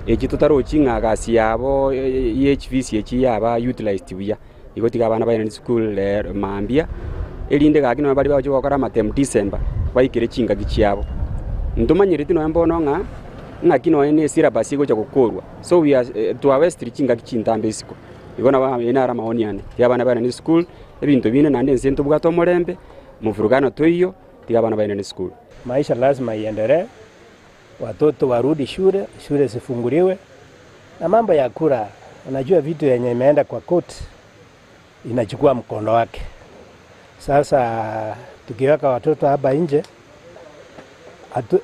echi totarochi ng'a gasi yabo ya chifees echi yaba utilized buya. Igo tiga abana bairane chisukuru rero mambia, erinde gaki nonye baria bagochia gokora amatemu December, baikere chingaki chiabo. Ntomanyereti nonye bono ng'a ng'aki nonye na esyllabus egocha gokorwa, so we are twawestiri chingaki chintambe isiko. Igo nabo ayio naro amaoni ane, tiga abana bairane esukuru, ebinto binde naende ense ntobwate omorembe, mofurugano toiyo, tiga abana bairane esukuru. Maisha lazima iendelee, watoto warudi shule, shule zifunguliwe, na mambo ya kura, unajua vitu yenye imeenda kwa court inachukua mkondo wake. Sasa tukiweka watoto hapa nje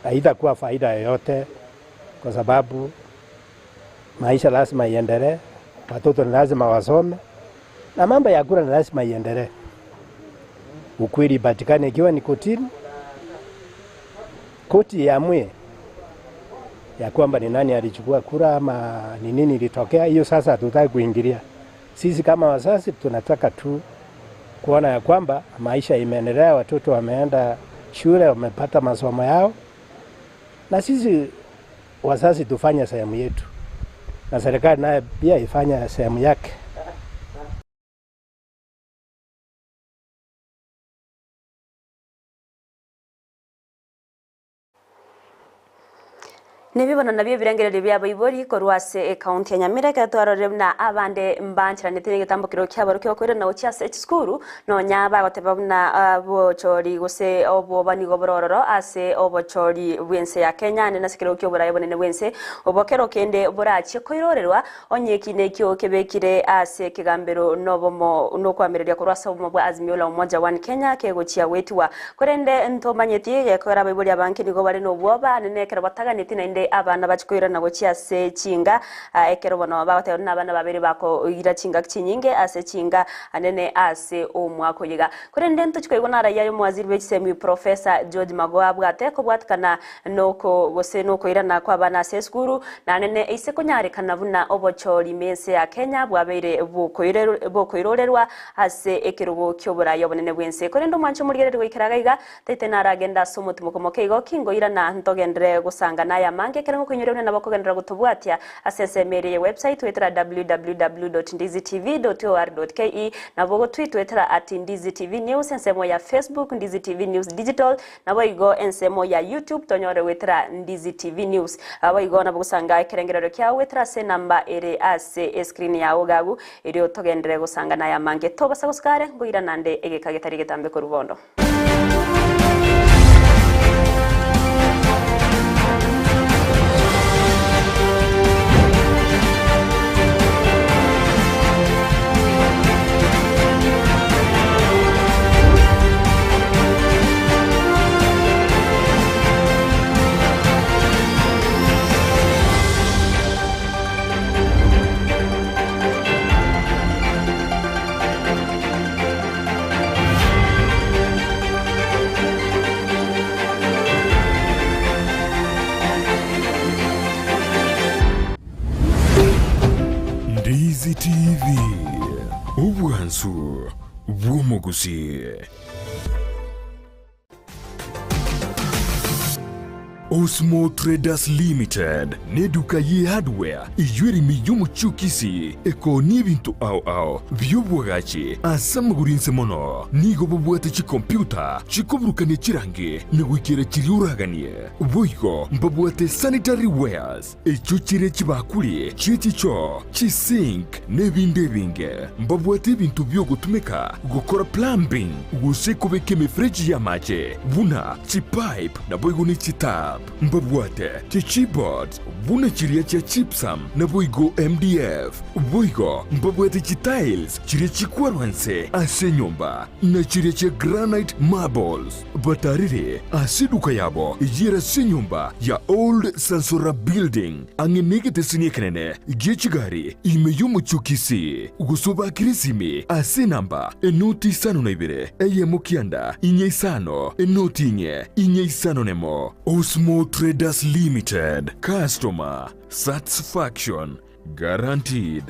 haitakuwa faida yoyote, kwa sababu maisha lazima iendelee, watoto ni lazima wasome, na mambo ya kura ni lazima iendelee. Ukweli ipatikane ikiwa ni kotini, koti iamue ya kwamba ni nani alichukua kura ama ni nini ilitokea. Hiyo sasa hatutaki kuingilia. Sisi kama wazazi tunataka tu kuona ya kwamba maisha imeendelea, watoto wameenda shule, wamepata masomo yao, na sisi wazazi tufanye sehemu yetu, na serikali naye pia ifanye sehemu yake. Nebibono nabio ebirengererio bi'abaibori korwa ase ecounty ya Nyamira ekero twarorire buna abande mbancheranete negetambo keria kiabarokigwa koirana gochia ase chisukuru nonya bagoteba buna bochori gose obwoba nigo bore ororo ase obochori bw'ense ya Kenya ande nase ekerogo ki'oboraia obonene bw'ense obo kero kende borachie koirorerwa Onye eki nekio kebekire ase ekegambero nobomo nokoamereria korwa ase obomo bwa Azimio la Umoja One Kenya kegochia goetigwa. Korende ntomanyeti gekogera abaibori abange nigo bare nobwoba anene ekero bataganeti naende abana bachie koirana gochia ase chinga ekero bono bagoteba buna abana babere bakoira chingaki chinyinge ase chinga anene ase omwaka oyo iga. Korende ntochie koigwa naraia y'omowaziri bwe chisemi Professor George Magoha abwate kobwatikana noko gose nokoirana kw'abana ase esukuru, Nanene eise konyarekana buna obochori m'ense ya Kenya bwabeire bokoirorerwa ase ekerogo ki'oboraai obonene bw'ense. Korende omwanche omorigereria goikera iga iga, taite naragende ase omotimoko moke igo, kingoirana ntogenderere gosanga naya amange. amange ekero ngokoinyoria buna nabo okogenderera gotobwatia ase ensemo ere ye website goetera www.ndizitv.or.ke nabo ogotweet goetera at ndizitv news ensemo ya Facebook Ndizi TV News Digital Naboigo ensemo ya YouTube tonyore goetera Ndizi TV News. Boigo nabo gosanga ekerengererio kiao goetera ase enamba ere ase escreen yao gagu erio togenderere gosanga naye amange. Tobasa gosika are nkoirana nde egeka getari getambe korwa bono. Ndizi TV, obwansu bw'omogusii. Osmo Traders Limited n'eduka ye hardware eyio ere ime y'omochie o Kisii ekoonia ebinto ao ao bi'obwagachi ase amagoro inse mono. Nigo babwate chikompyuta chikoburukania chirangi na goikera chiria oraganie. Boigo mbabwate sanitary wares Echio chire chibakuri chie chichoo, chisink, na ebinde ebinge. Mbabwate ebinto bi'ogotumeka gokora plumbing gose kobeka emefereji y'amache buna chipipe naboigo ne chitap. Mbabwate chichipboards buna chiria chia gypsum naboigo MDF. Boigo mbabwate chitiles chiria chikwarwa nse ase enyomba na chiria chia granite marbles. Batarire ase eduka yabo eyio ere ase enyomba ya Old Sansora Building, ang'e negeteseni ekenene gie chigari ime y'omochie o Kisii, gose obakire esimi ase enamba enoti isano na ibere, eyemo kianda, inye isano, enoti inye, inye isano nemo. Osmo Traders Limited, Customer Satisfaction Guaranteed.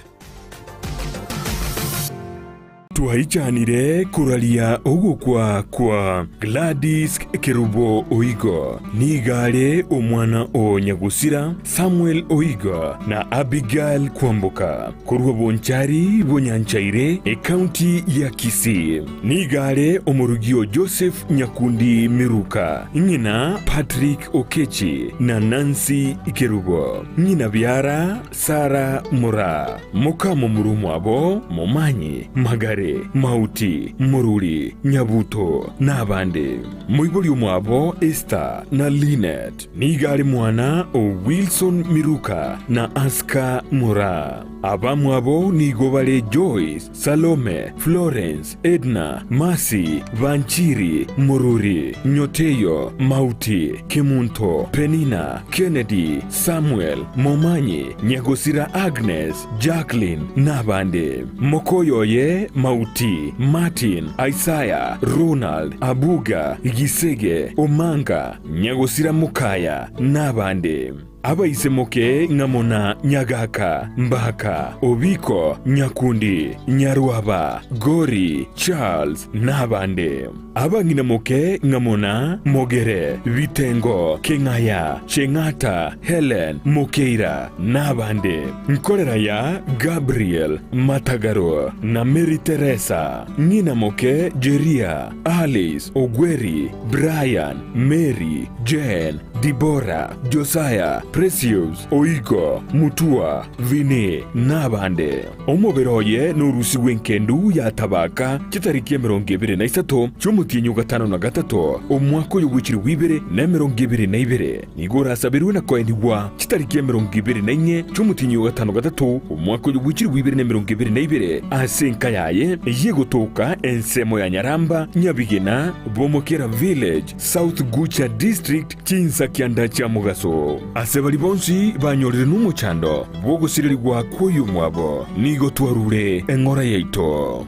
Twaichanire koraria ogokwa kwa Gladys Kerubo Oigo, nigo are omwana o nyagosira Samuel Oigo na Abigail Kwamboka korwa Bonchari Bonyanchaire ekaunti ya Kisii. Nigo are omorugi o Joseph Nyakundi Miruka, ng'ina Patrick Okechi na Nancy Kerubo, ng'ina biara Sara Moraa, moka momura omwabo, Momanyi, Magare, Mauti, Moruri, Nyabuto, na abande. Moibori omwabo Esther na Linet. Nigo are mwana o Wilson Miruka na Aska Moraa. Abamwabo nigo bare Joyce, Salome, Florence, Edna, Mercy, Banchiri, Moruri, Nyoteyo, Mauti, Kemunto, Penina, Kennedy, Samuel, Momanyi, Nyagosira Agnes, Jacqueline, nabande. Mokoyo oye Mauti, Martin, Isaiah, Ronald, Abuga, Gisege, Omanga, Nyagosira Mokaya, nabande. Abaisemoke ng'amo na Nyagaka, Mbaka, Obiko, Nyakundi, Nyarwaba, Gori, Charles, nabande. Abang'inamoke ng'amo na Mogere, Bitengo, Keng'aya, Cheng'ata, Helen, Mokeira, nabande. Nkorera ya Gabriel, Matagaro, na Mary Teresa. Ng'inamoke Jeria, Alice, Ogweri, Brian, Mary, Jane, Dibora, Josiah, Precious, Oigo, Mutua, Vinny, nabande. Omobere oye norusigwe enkendu ya tabaka chitariki 23 chi'omotienyi o gatano na gatato, omwaka oyo bw'echilifu ibere na 22. Nigo orasaberwe na koenigwa chitariki 24 chi'omotienyi o gatano gatato, omwaka oyo bw'echilifu ibere na 22, ase enka yaye ey'egotoka ensemo ya Nyaramba, Nyabigena, Bomokera Village, South Gucha District, chinsa kianda chia mogaso. Ase baria bonsi banyorire nomochando bw'ogosirerigwa kw'oyomwabo, nigo twarure eng'ora yaito.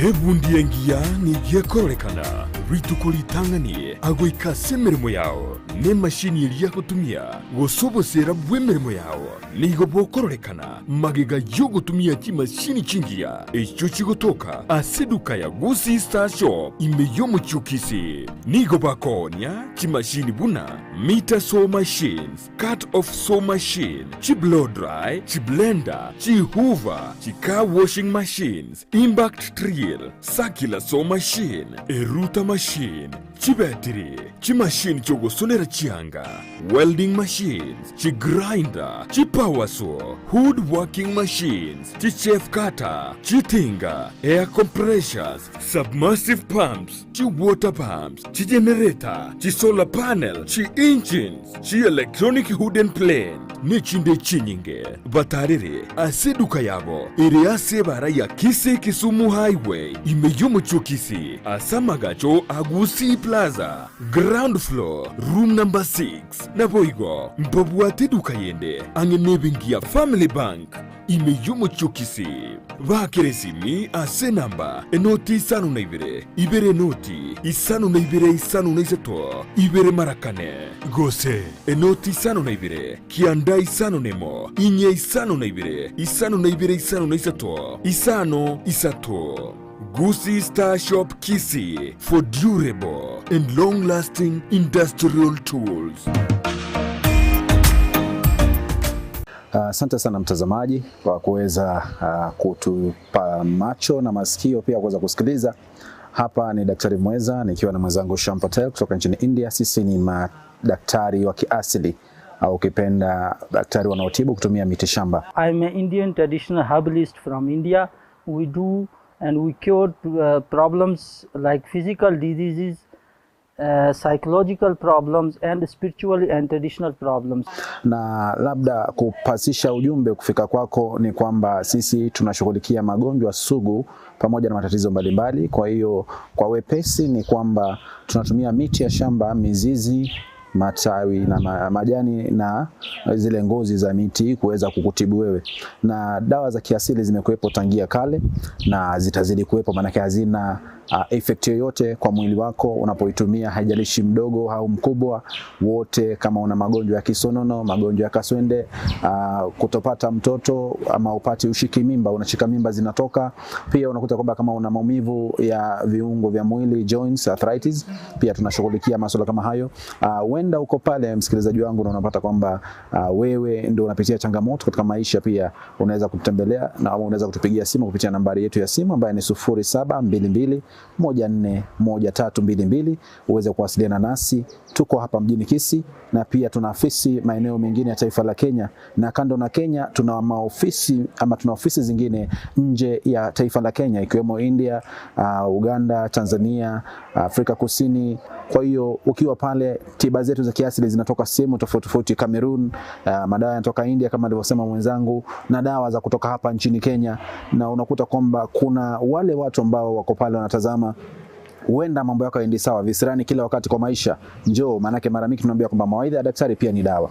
Ebundi engiya nigo ekororekana rituko ritang'ani agoika ase emeremo yao. Nemashini eria agotumia, gose oboseera bw'emeremo yao nigo bokororekana magega y'ogotumia chimashini chingiya echio chigotoka ase eduka ya Gusii Star Shop ime y'omochie o Kisii. Nigo bakoonia chimashini buna meter saw machines, cut off saw machine, chi-blow dry, chi-blender, chi-hoover, chi-car washing machines, impact drill, circular saw machine, erouter machine, Chibetiri, chimashini chi'ogosonera chianga, welding machines, chigrinder, chipower saw, wood working machines, chichaff cutter, chitinga, air compressors, submersive pumps, chiwater pumps, chigenerator, chisolar panel, chi-engines, chi-electronic wooden plane, nechinde chinyinge. Batarere ase eduka yabo ere ase ebara ya Kisii Kisumu Highway ime y'omochie o Kisii ase amagacho a Gusii Plaza, ground floor, room number 6. Naboigo mbabwate eduka yende ang'e nebenki ya Family Bank ime y'omochie o Kisii. Baakere esimi ase enamba enoti isano na ibere, ibere enoti isano na ibere isano na isato, ibere mara kane, gose enoti isano na ibere, kianda isano nemo, inye isano na ibere, isano na ibere isano na isato, isano isato. Gusii Star Shop Kisii for durable and long lasting industrial tools. Asante sana mtazamaji kwa kuweza kutupa macho na masikio pia kuweza kusikiliza. Hapa ni Daktari Mweza nikiwa na mwenzangu Sham Patel kutoka nchini India. Sisi ni madaktari wa kiasili au ukipenda daktari wanaotibu kutumia miti shamba. I'm an Indian traditional herbalist from India. We do and we cure problems like physical diseases, psychological problems and spiritual and traditional problems. Na labda kupasisha ujumbe kufika kwako ni kwamba sisi tunashughulikia magonjwa sugu pamoja na matatizo mbalimbali. Kwa hiyo kwa wepesi ni kwamba tunatumia miti ya shamba, mizizi, matawi na majani na zile ngozi za miti kuweza kukutibu wewe. Na dawa za kiasili zimekuwepo tangia kale na zitazidi kuwepo, maanake hazina effect yoyote kwa mwili wako unapoitumia, haijalishi mdogo au mkubwa, wote. Kama una magonjwa ya kisonono, magonjwa ya kaswende, kutopata mtoto ama upati ushiki mimba, unashika mimba zinatoka. Pia unakuta kwamba kama una maumivu ya viungo vya mwili, joints, arthritis, pia tunashughulikia masuala kama hayo. Huenda uko pale msikilizaji wangu na unapata kwamba wewe ndio unapitia changamoto katika maisha, pia unaweza kutembelea na au unaweza kutupigia simu kupitia nambari yetu ya simu ambayo ni 0722 141322 uweze kuwasiliana nasi. Tuko hapa mjini Kisii na pia tuna ofisi maeneo mengine ya taifa la Kenya, na kando na Kenya tuna maofisi ama tuna ofisi zingine nje ya taifa la Kenya ikiwemo India, Uganda, Tanzania, Afrika Kusini. Kwa hiyo ukiwa pale, tiba zetu za kiasili zinatoka sehemu tofauti tofauti, Cameroon, madawa yanatoka India kama alivyosema mwenzangu, na dawa za kutoka hapa nchini Kenya, na unakuta kwamba kuna wale watu ambao wako pale wanatazama huenda mambo yako yaendi sawa visirani kila wakati kwa maisha, njoo, maanake mara mingi tunaambia kwamba mawaidha ya daktari pia ni dawa.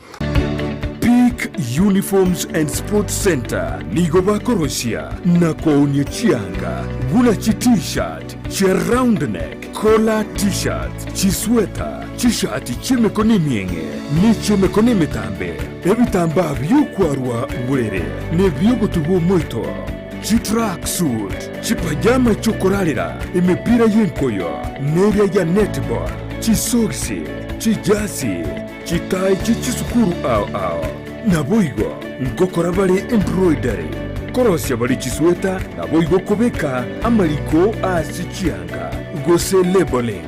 Peak Uniforms and Sports Center nigo bakorosia na koonia chianga buna chi t-shirt, chi round neck, collar t-shirt, chisweta, chishati chi'emikono emieng'e ne chi'emikono emetambe, ebitambaa bi'okwarwa borere na ebi'ogotuba omoito, chitrack suit, chipajama chi'okorarera, emepira y'enkoyo, neria ya netball, chisogisi, chijasi, chitai chie chisukuru ao ao. Naboigo ngokora bare embroidery, korosia bare chisweta, naboigo kobeka amariko ase chianga, gose labeling.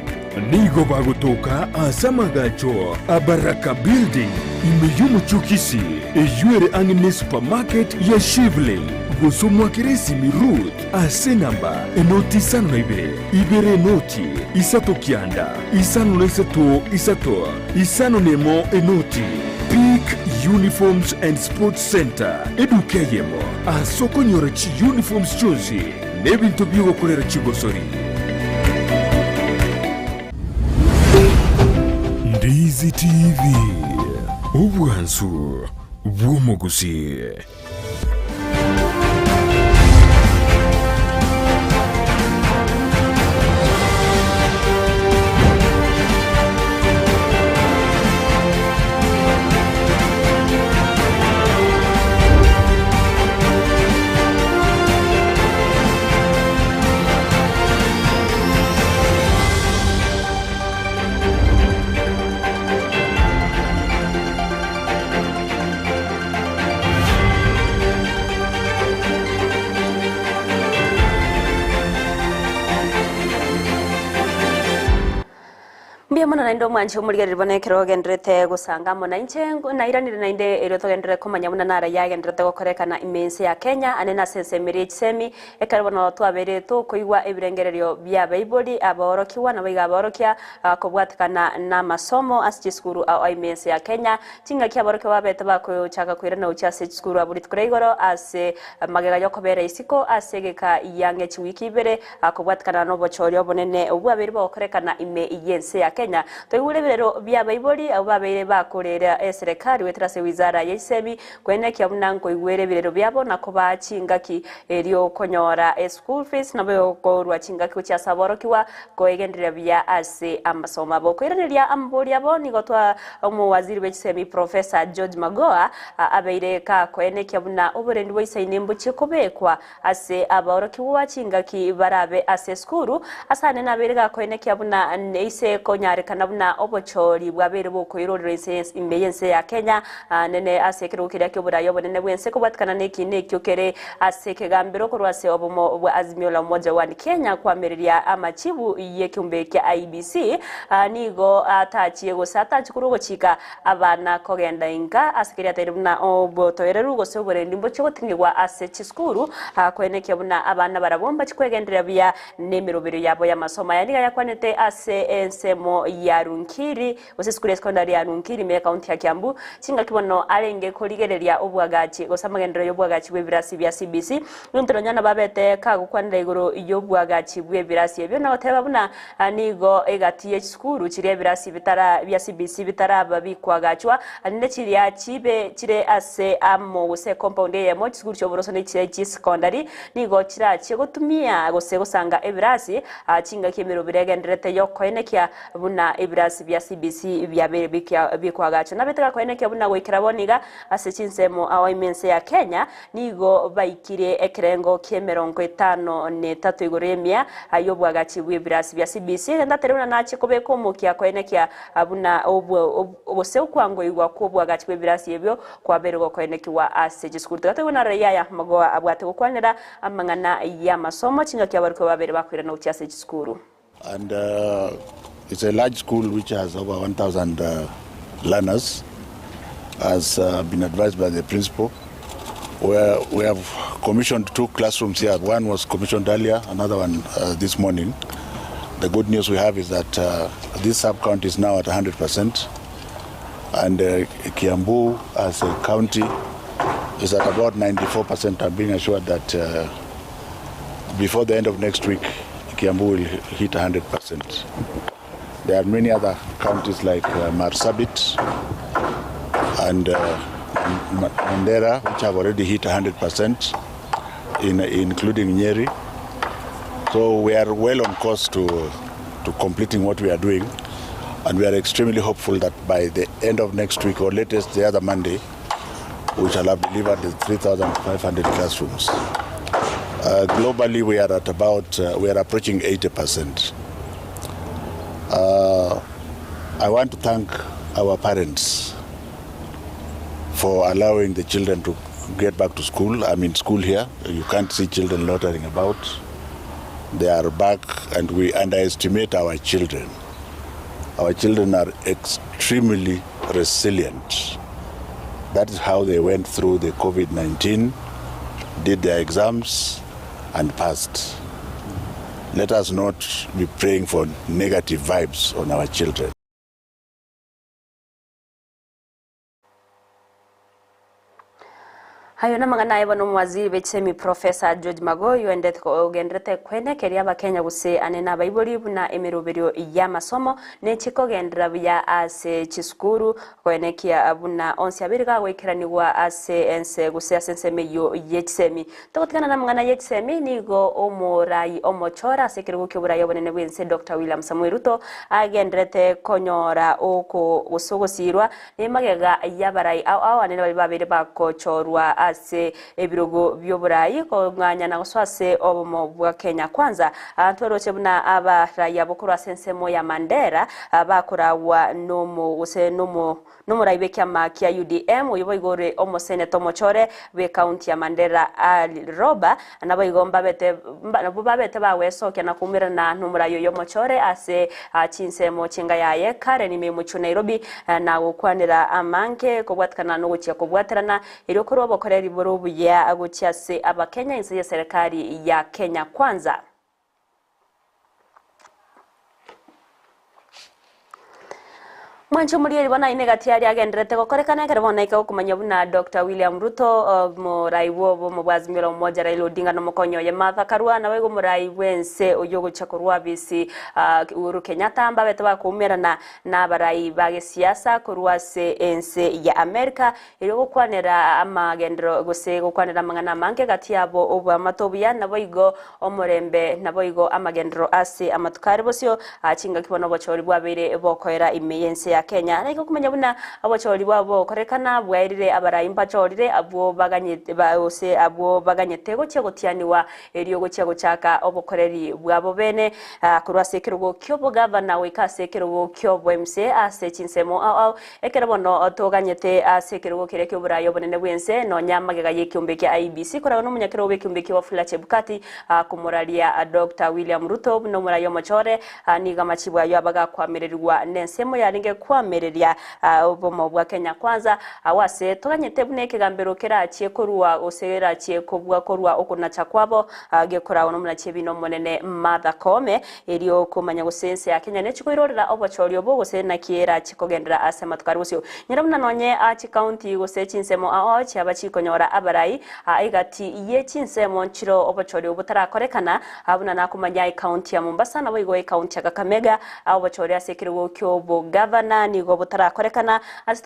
Nigo bagotoka ase amagacho a Baraka Building ime y'omochie o Kisii, eyio ere ang'e ne supermarket ya Shivling. Gose omwakere esimi Ruth ase enamba enoti isano na ibere, ibere enoti, isato kianda, isano na isato, isato, isano na emo enoti. Peak Uniforms and Sports Center, eduka eyemo ase okonyora chiuniforms chionsi na ebinto bi'ogokorera chigosori. Ndizi TV, obwansu bw'omogusii. Mbuya mono naende omwanche omorigereria bono ekero ogendererete gosanga amo nainche, nairanire nainde erio togenderere komanya buna naro yagendererete gokorekana ime ense ya Kenya ane nase ensemo eria ye chisemi, ekero bono twabeire tokoigwa ebirengererio bi'abaibori, abaorokigwa naboigo abaorokia kobwatekana namasomo ase chisukuru ao ime ense ya Kenya. Chingaki aborokigwa babete bakochaka koirana gochia ase chisukuru abwo rituko ria igoro ase magega y'okobera isiko ase egeka y'ang'e chiwiki ibere, Kobwatikana nobochori obonene obwo bwabeire bogokorekana ime y'ense ya Kenya, toigure ebirero bi'abaibori abwo babeire bakorera eserekari goetera ase wizara ye chisemi kwenekia buna nkoigwera ebirero biabo na kobaa chingaki erio konyora eschool fees nabo korwa chingaki gochia ase aborokigwa koegendereria buya ase amasomo abo. Koiraneria amabori abo nigo twa omowaziri bwe chisemi Professor George Magoha abeire kakoenekia buna oborendi bwa isaine mbochie kobekwa Ase abaorokigwa chingaki barabe ase esukuru, ase ane nabeire gakoenekia buna neise konyarekana buna obochori bwabeire bokoirorerwa inse ime y'ense ya Kenya nene ase ekerogo keria ki'oboraai obonene bw'ense kobwatikana nekiina ekio kere ase ekegambero korwa ase obomo bwa Azimio la Umoja One Kenya koamereria amachibu y'ekeombe kia IEBC nigo atachie gose atachie korwa ogochika Abana kogenda inka ase keria ataire buna obotoereru gose oborendi mbochie goting'igwa ase chisukuru, koenekia buna abana barabwo mbachie kwegendereria buya nemerobero yabo y'amasomo. Aya nigo ayakwanete ase ensemo ya Runkiri gose esukuru ya secondary ya Runkiri ime y'ekaunti ya Kiambu, chingaki bono arenge korigereria obwagachi gose amagenderero y'obwagachi bw'ebirasi bia CBC. Intwe nonya nababete kagokwanera igoro y'obwagachi bw'ebirasi ebio na goteba buna Nigo egati ye chisukuru chiria ebirasi bitara bia CBC bitaraba bikwagachwa, naende chiria chibe chire ase amo gose ecompound eyemo, chisukuru chi'oboroso ne chiria chi'esekondari nigo chirachie gotumia gose gosanga ebirasi chingaki emerobera egendererete y'okoenekia buna ebirasi bia CBC biabeire bikwagachwa. Nabete gakoenekia buna goikera bono iga ase chinsemo ao ime ense ya Kenya Nigo baikire ekerengo ki'emerongo etano na etato igoro y'emia y'obwagachi bw'ebirasi bia CBC, egento atari buna nachie kobeka omokia koenekia buna gose okwangoigwa kw'obwagachi bw'ebirasi ebio kwabeire gokoenekigwa ase chisukuru. Tiga toigwe na raia aya magoa abwate gokwanera amang'ana y'amasomo chingaki abarikwe babeire bakoirana gochia ase chisukuru. And it's a large school which has over 1,000 learners, as been advised by the principal. Where we have commissioned two classrooms here. One was commissioned earlier, another one this morning. The good news we have is that this sub-county is now at 100%, and Kiambu as a county is at about 94%. I'm being assured that before the end of next week, Kiambu will hit 100%. There are many other counties like Marsabit and Mandera, which have already hit 100%, including Nyeri. So we are well on course to completing what we are doing, and we are extremely hopeful that by the end of next week or latest the other Monday, we shall have delivered the 3,500 classrooms. Globally, we are at about, we are approaching 80%. I want to thank our parents for allowing the children to get back to school. I'm in school here. You can't see children loitering about. They are back, and we underestimate our children. Our children are extremely resilient. That is how they went through the COVID-19, did their exams, and passed. Let us not be praying for negative vibes on our children. Ayio namang'ana aye bono omowaziri bwe chisemi Professor George Magoyo oendete ogenderete kwenekeria abakenya gose ane nabaibori buna emeroberio y'amasomo neche kogenderera buya ase chisukuru koenekia buna onsi abeire gagoikeranigwa ase ense gose ase ensemo eyio ye chisemi. Togotigana namang'ana ye chisemi nigo omorai omochore ase ekerogo ki'oborai obonene bw'ense Doctor William Samoei Ruto agenderete konyora oko gose ogosirwa Nemagega y'abarai ao ao anene baria babeire bagochorwa ase. ase ebirogo bi'oboraai kong'anya na gosoa ase obomo bwa Kenya Kwanza. Ntwaroche buna abarai abwo korwa ase ensemo ya Mandera bakoragwa nomo gose nomo Nomorai bw'ekiama kia UDM, oyio boigo ore omoseneta omochore bw'ekaunti ya Mandera Ali Roba, naboigo mbabete nabwo babete bagwesokia na koumerana nomorai oyo omochore ase chinsemo chi'enga yaye Karen ime y'omochie o Nairobi na gokwanera amange kobwatikana nogochia kobwaterana erio korwa obokoreri bore obuya gochia ase Abakenya inse y'eserekari ya Kenya Kwanza. Mwanche omorieri bono aine egati aria agendererete gokorekana ekero bono aika gokomanya buna Doctor William Ruto omorai bw'obomo bwa Azimio la Umoja Raila Odinga na omokonyi oye Martha Karua naboigo omorai bw'ense oyio ogochia korwa abisi Uhuru Kenyatta mbabete bakoumerana nabarai ba gesiasa korwa ase ense ya America Erio gokwanera amagenderero gose gokwanera amang'ana amange gati yabo obwamato obuya, naboigo omorembe, naboigo amagenderero ase amatuko are bosio, chingaki bono obochori bwabeire bokoera ime y'ense ya Kenya. Naigo okomanya buna obochori bwabo bogokorekana bwaerire abarai mbachorire abwo baganyete gose abwo baganyete gochia gotianigwa erio gochia gochaka obokoreri bwabo bene korwa ase ekerogo ki'obogavana goika ase ekerogo ki'oboMCA ase chinsemo ao ao Ekero bono toganyete ase ekerogo keria ki'oboraai obonene bw'ense, nonya magega y'ekeombe kia IEBC koragwa nomonyakerogo bw'ekeombe kia Wafula Chebukati komoraria Doctor William Ruto buna omoraai omochore, nigo amachibu ayio aba gakoamererigwa nensemo yarenge koamereria obomo bwa Kenya Kwanza, agwo ase toganyete buna ekegambero kerachie korua gose kerachie kobua korua okonacha kwabo gekoragwa nomonachi ebina omonene Martha Koome. Erio komanya gose ense ya Kenya nechi koirorera obochori obo gose naki erache kogenderera ase amatuko are bosio. Nyora buna nonye aa chikaunti gose chinsemo ao chiaba chikonyora abarai aa egati ye chinsemo nchiro obochori obo botarakorekana aa buna nakomanya ekaunti ya Mombasa naboigo ekaunti ya Kakamega aa obochori ase ekerogo kiobogavana nigo botarakorekana ase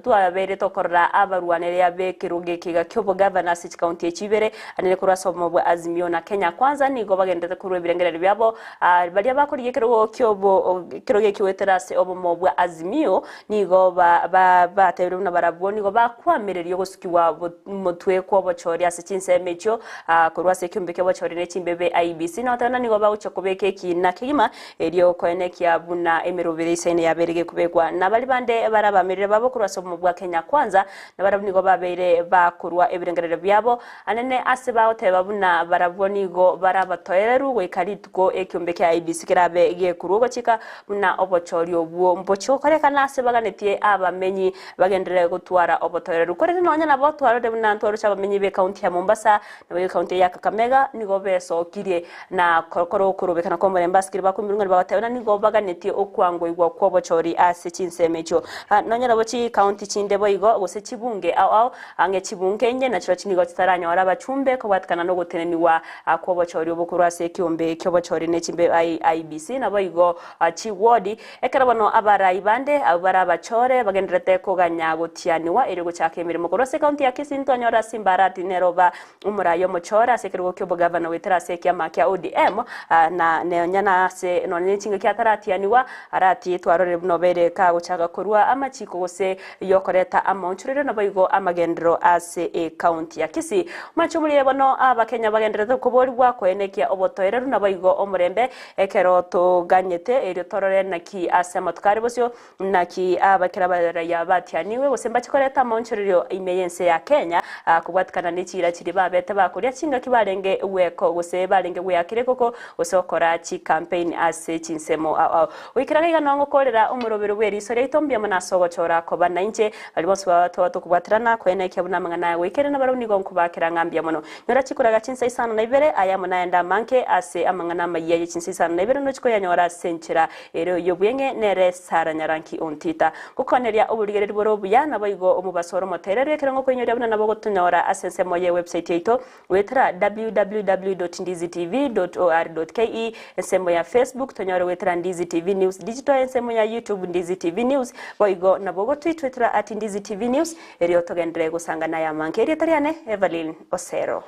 twabeire tokorora abarwaneria bekerogo eke iga kiobogavana ase chikaunti echi ibere Anene korwa ase obomo bwa Azimio na Kenya Kwanza nigo bagenderete korwa ebirengererio biabo. Baria bakorigia ekerogo kiobo ekerogo ekio goetera ase obomo bwa Azimio nigo ba ba batebire buna barabwo nigo bakwamereria ogosukigwa motwe kw'obochori ase chinsemo echio korwa ase ekeombe ki'obochori ne chimbebe IEBC na goteba buna nigo bagochia kobeka ekina kegima erio koenekia buna emeroberi eisaine yabeire gekobekwa. Na baria bande barabamerire babo korwa ase obomo bwa Kenya Kwanza Na barabwo nigo babeire bakorua ebirengererio biabo anene ase bagoteba buna barabwo nigo barabatoereru goika rituko ekiombe kia IEBC kerabe gekorwa ogochika buna obochori obwo mbochie gokorekana ase baganetie abamenyi bagenderere gotwara obotoereru. Korende nonya nabo twarorire buna ntwaroche abamenyi b'ecounty ya Mombasa na ecounty ya Kakamega nigo besokirie na korokora okorobekana kw'omorembe ase keria bakomirung'ana bagoteba buna nigo baganetie okwangoigwa kw'obochori ase chinsemo echio. Nonya nabo chikaunti chinde boigo gose chibunge ao ao ang'e chibunge inye nachirochio nigo chitaranyore abachumbe kobwatikana nogotenenigwa kw'obochori obo korwa ase ekiombe ki'obochori ne chimbe IEBC naboigo chiwodi. Ekero bono abarai bande abwo bare abachore bagendererete koganya gotianigwa erio gochaka emeremo korwa ase ekaunti ya Kisii ntwanyora Simba Arati nere oba Omoraia omochore ase ekerogo ki'obogavana goetera ase ekiama kia ODM, na nonya nase nonya ne chingaki ataratianigwa, aratie twarorire buna obeire kagochaka korua amachiko gose yokoreta amaonchorerio naboigo amagenderero ase ecounty ya Kisii. Omoanche omoria bono abakenya bagendererete koborigwa koenekia obotoereru naboigo omorembe ekero toganyete erio torore naki ase amatuko are bosio Naki abakera b'abaraya batianigwe, gose mbache koreta amaonchorerio ime y'ense ya Kenya, kobwatikana ne chiira chiria babete bakoria chingaki barenge gweko gose barenge gweakera ekoko gose gokora chicampaign ase chinsemo ao ao. Goikera gaiga noo ngokorera omorobero bw'eriso riaito mbuya mono ase ogochora koba nainche baria bonsi baba toba tokobwaterana koenekia buna amang'ana aya goikera nabarabwo nigo nkobakera ng'a mbuya mono. Nyora chikuraga chinsa isano na ibere aya amo naende amange ase amang'ana amayia ye chinsa isano na ibere nochi koyanyora ase enchera Ere oyobweng'e nere Sara Nyaranki Ontita. Gokoneria oborigereria bore obuya, naboigo omobaso ore omotereri ekerengo koinyoria buna nabo gotonyora ase ensemo ye website yaito goetera www.ndizitv.or.ke, ensemo ya Facebook tonyore goetera Ndizi TV News Digital, ensemo ya YouTube Ndizi TV News, boigo nabo ogotwitwetera at Ndizi TV News erio togenderere gosangana aya amange. Erieta riane Evelyn Osero.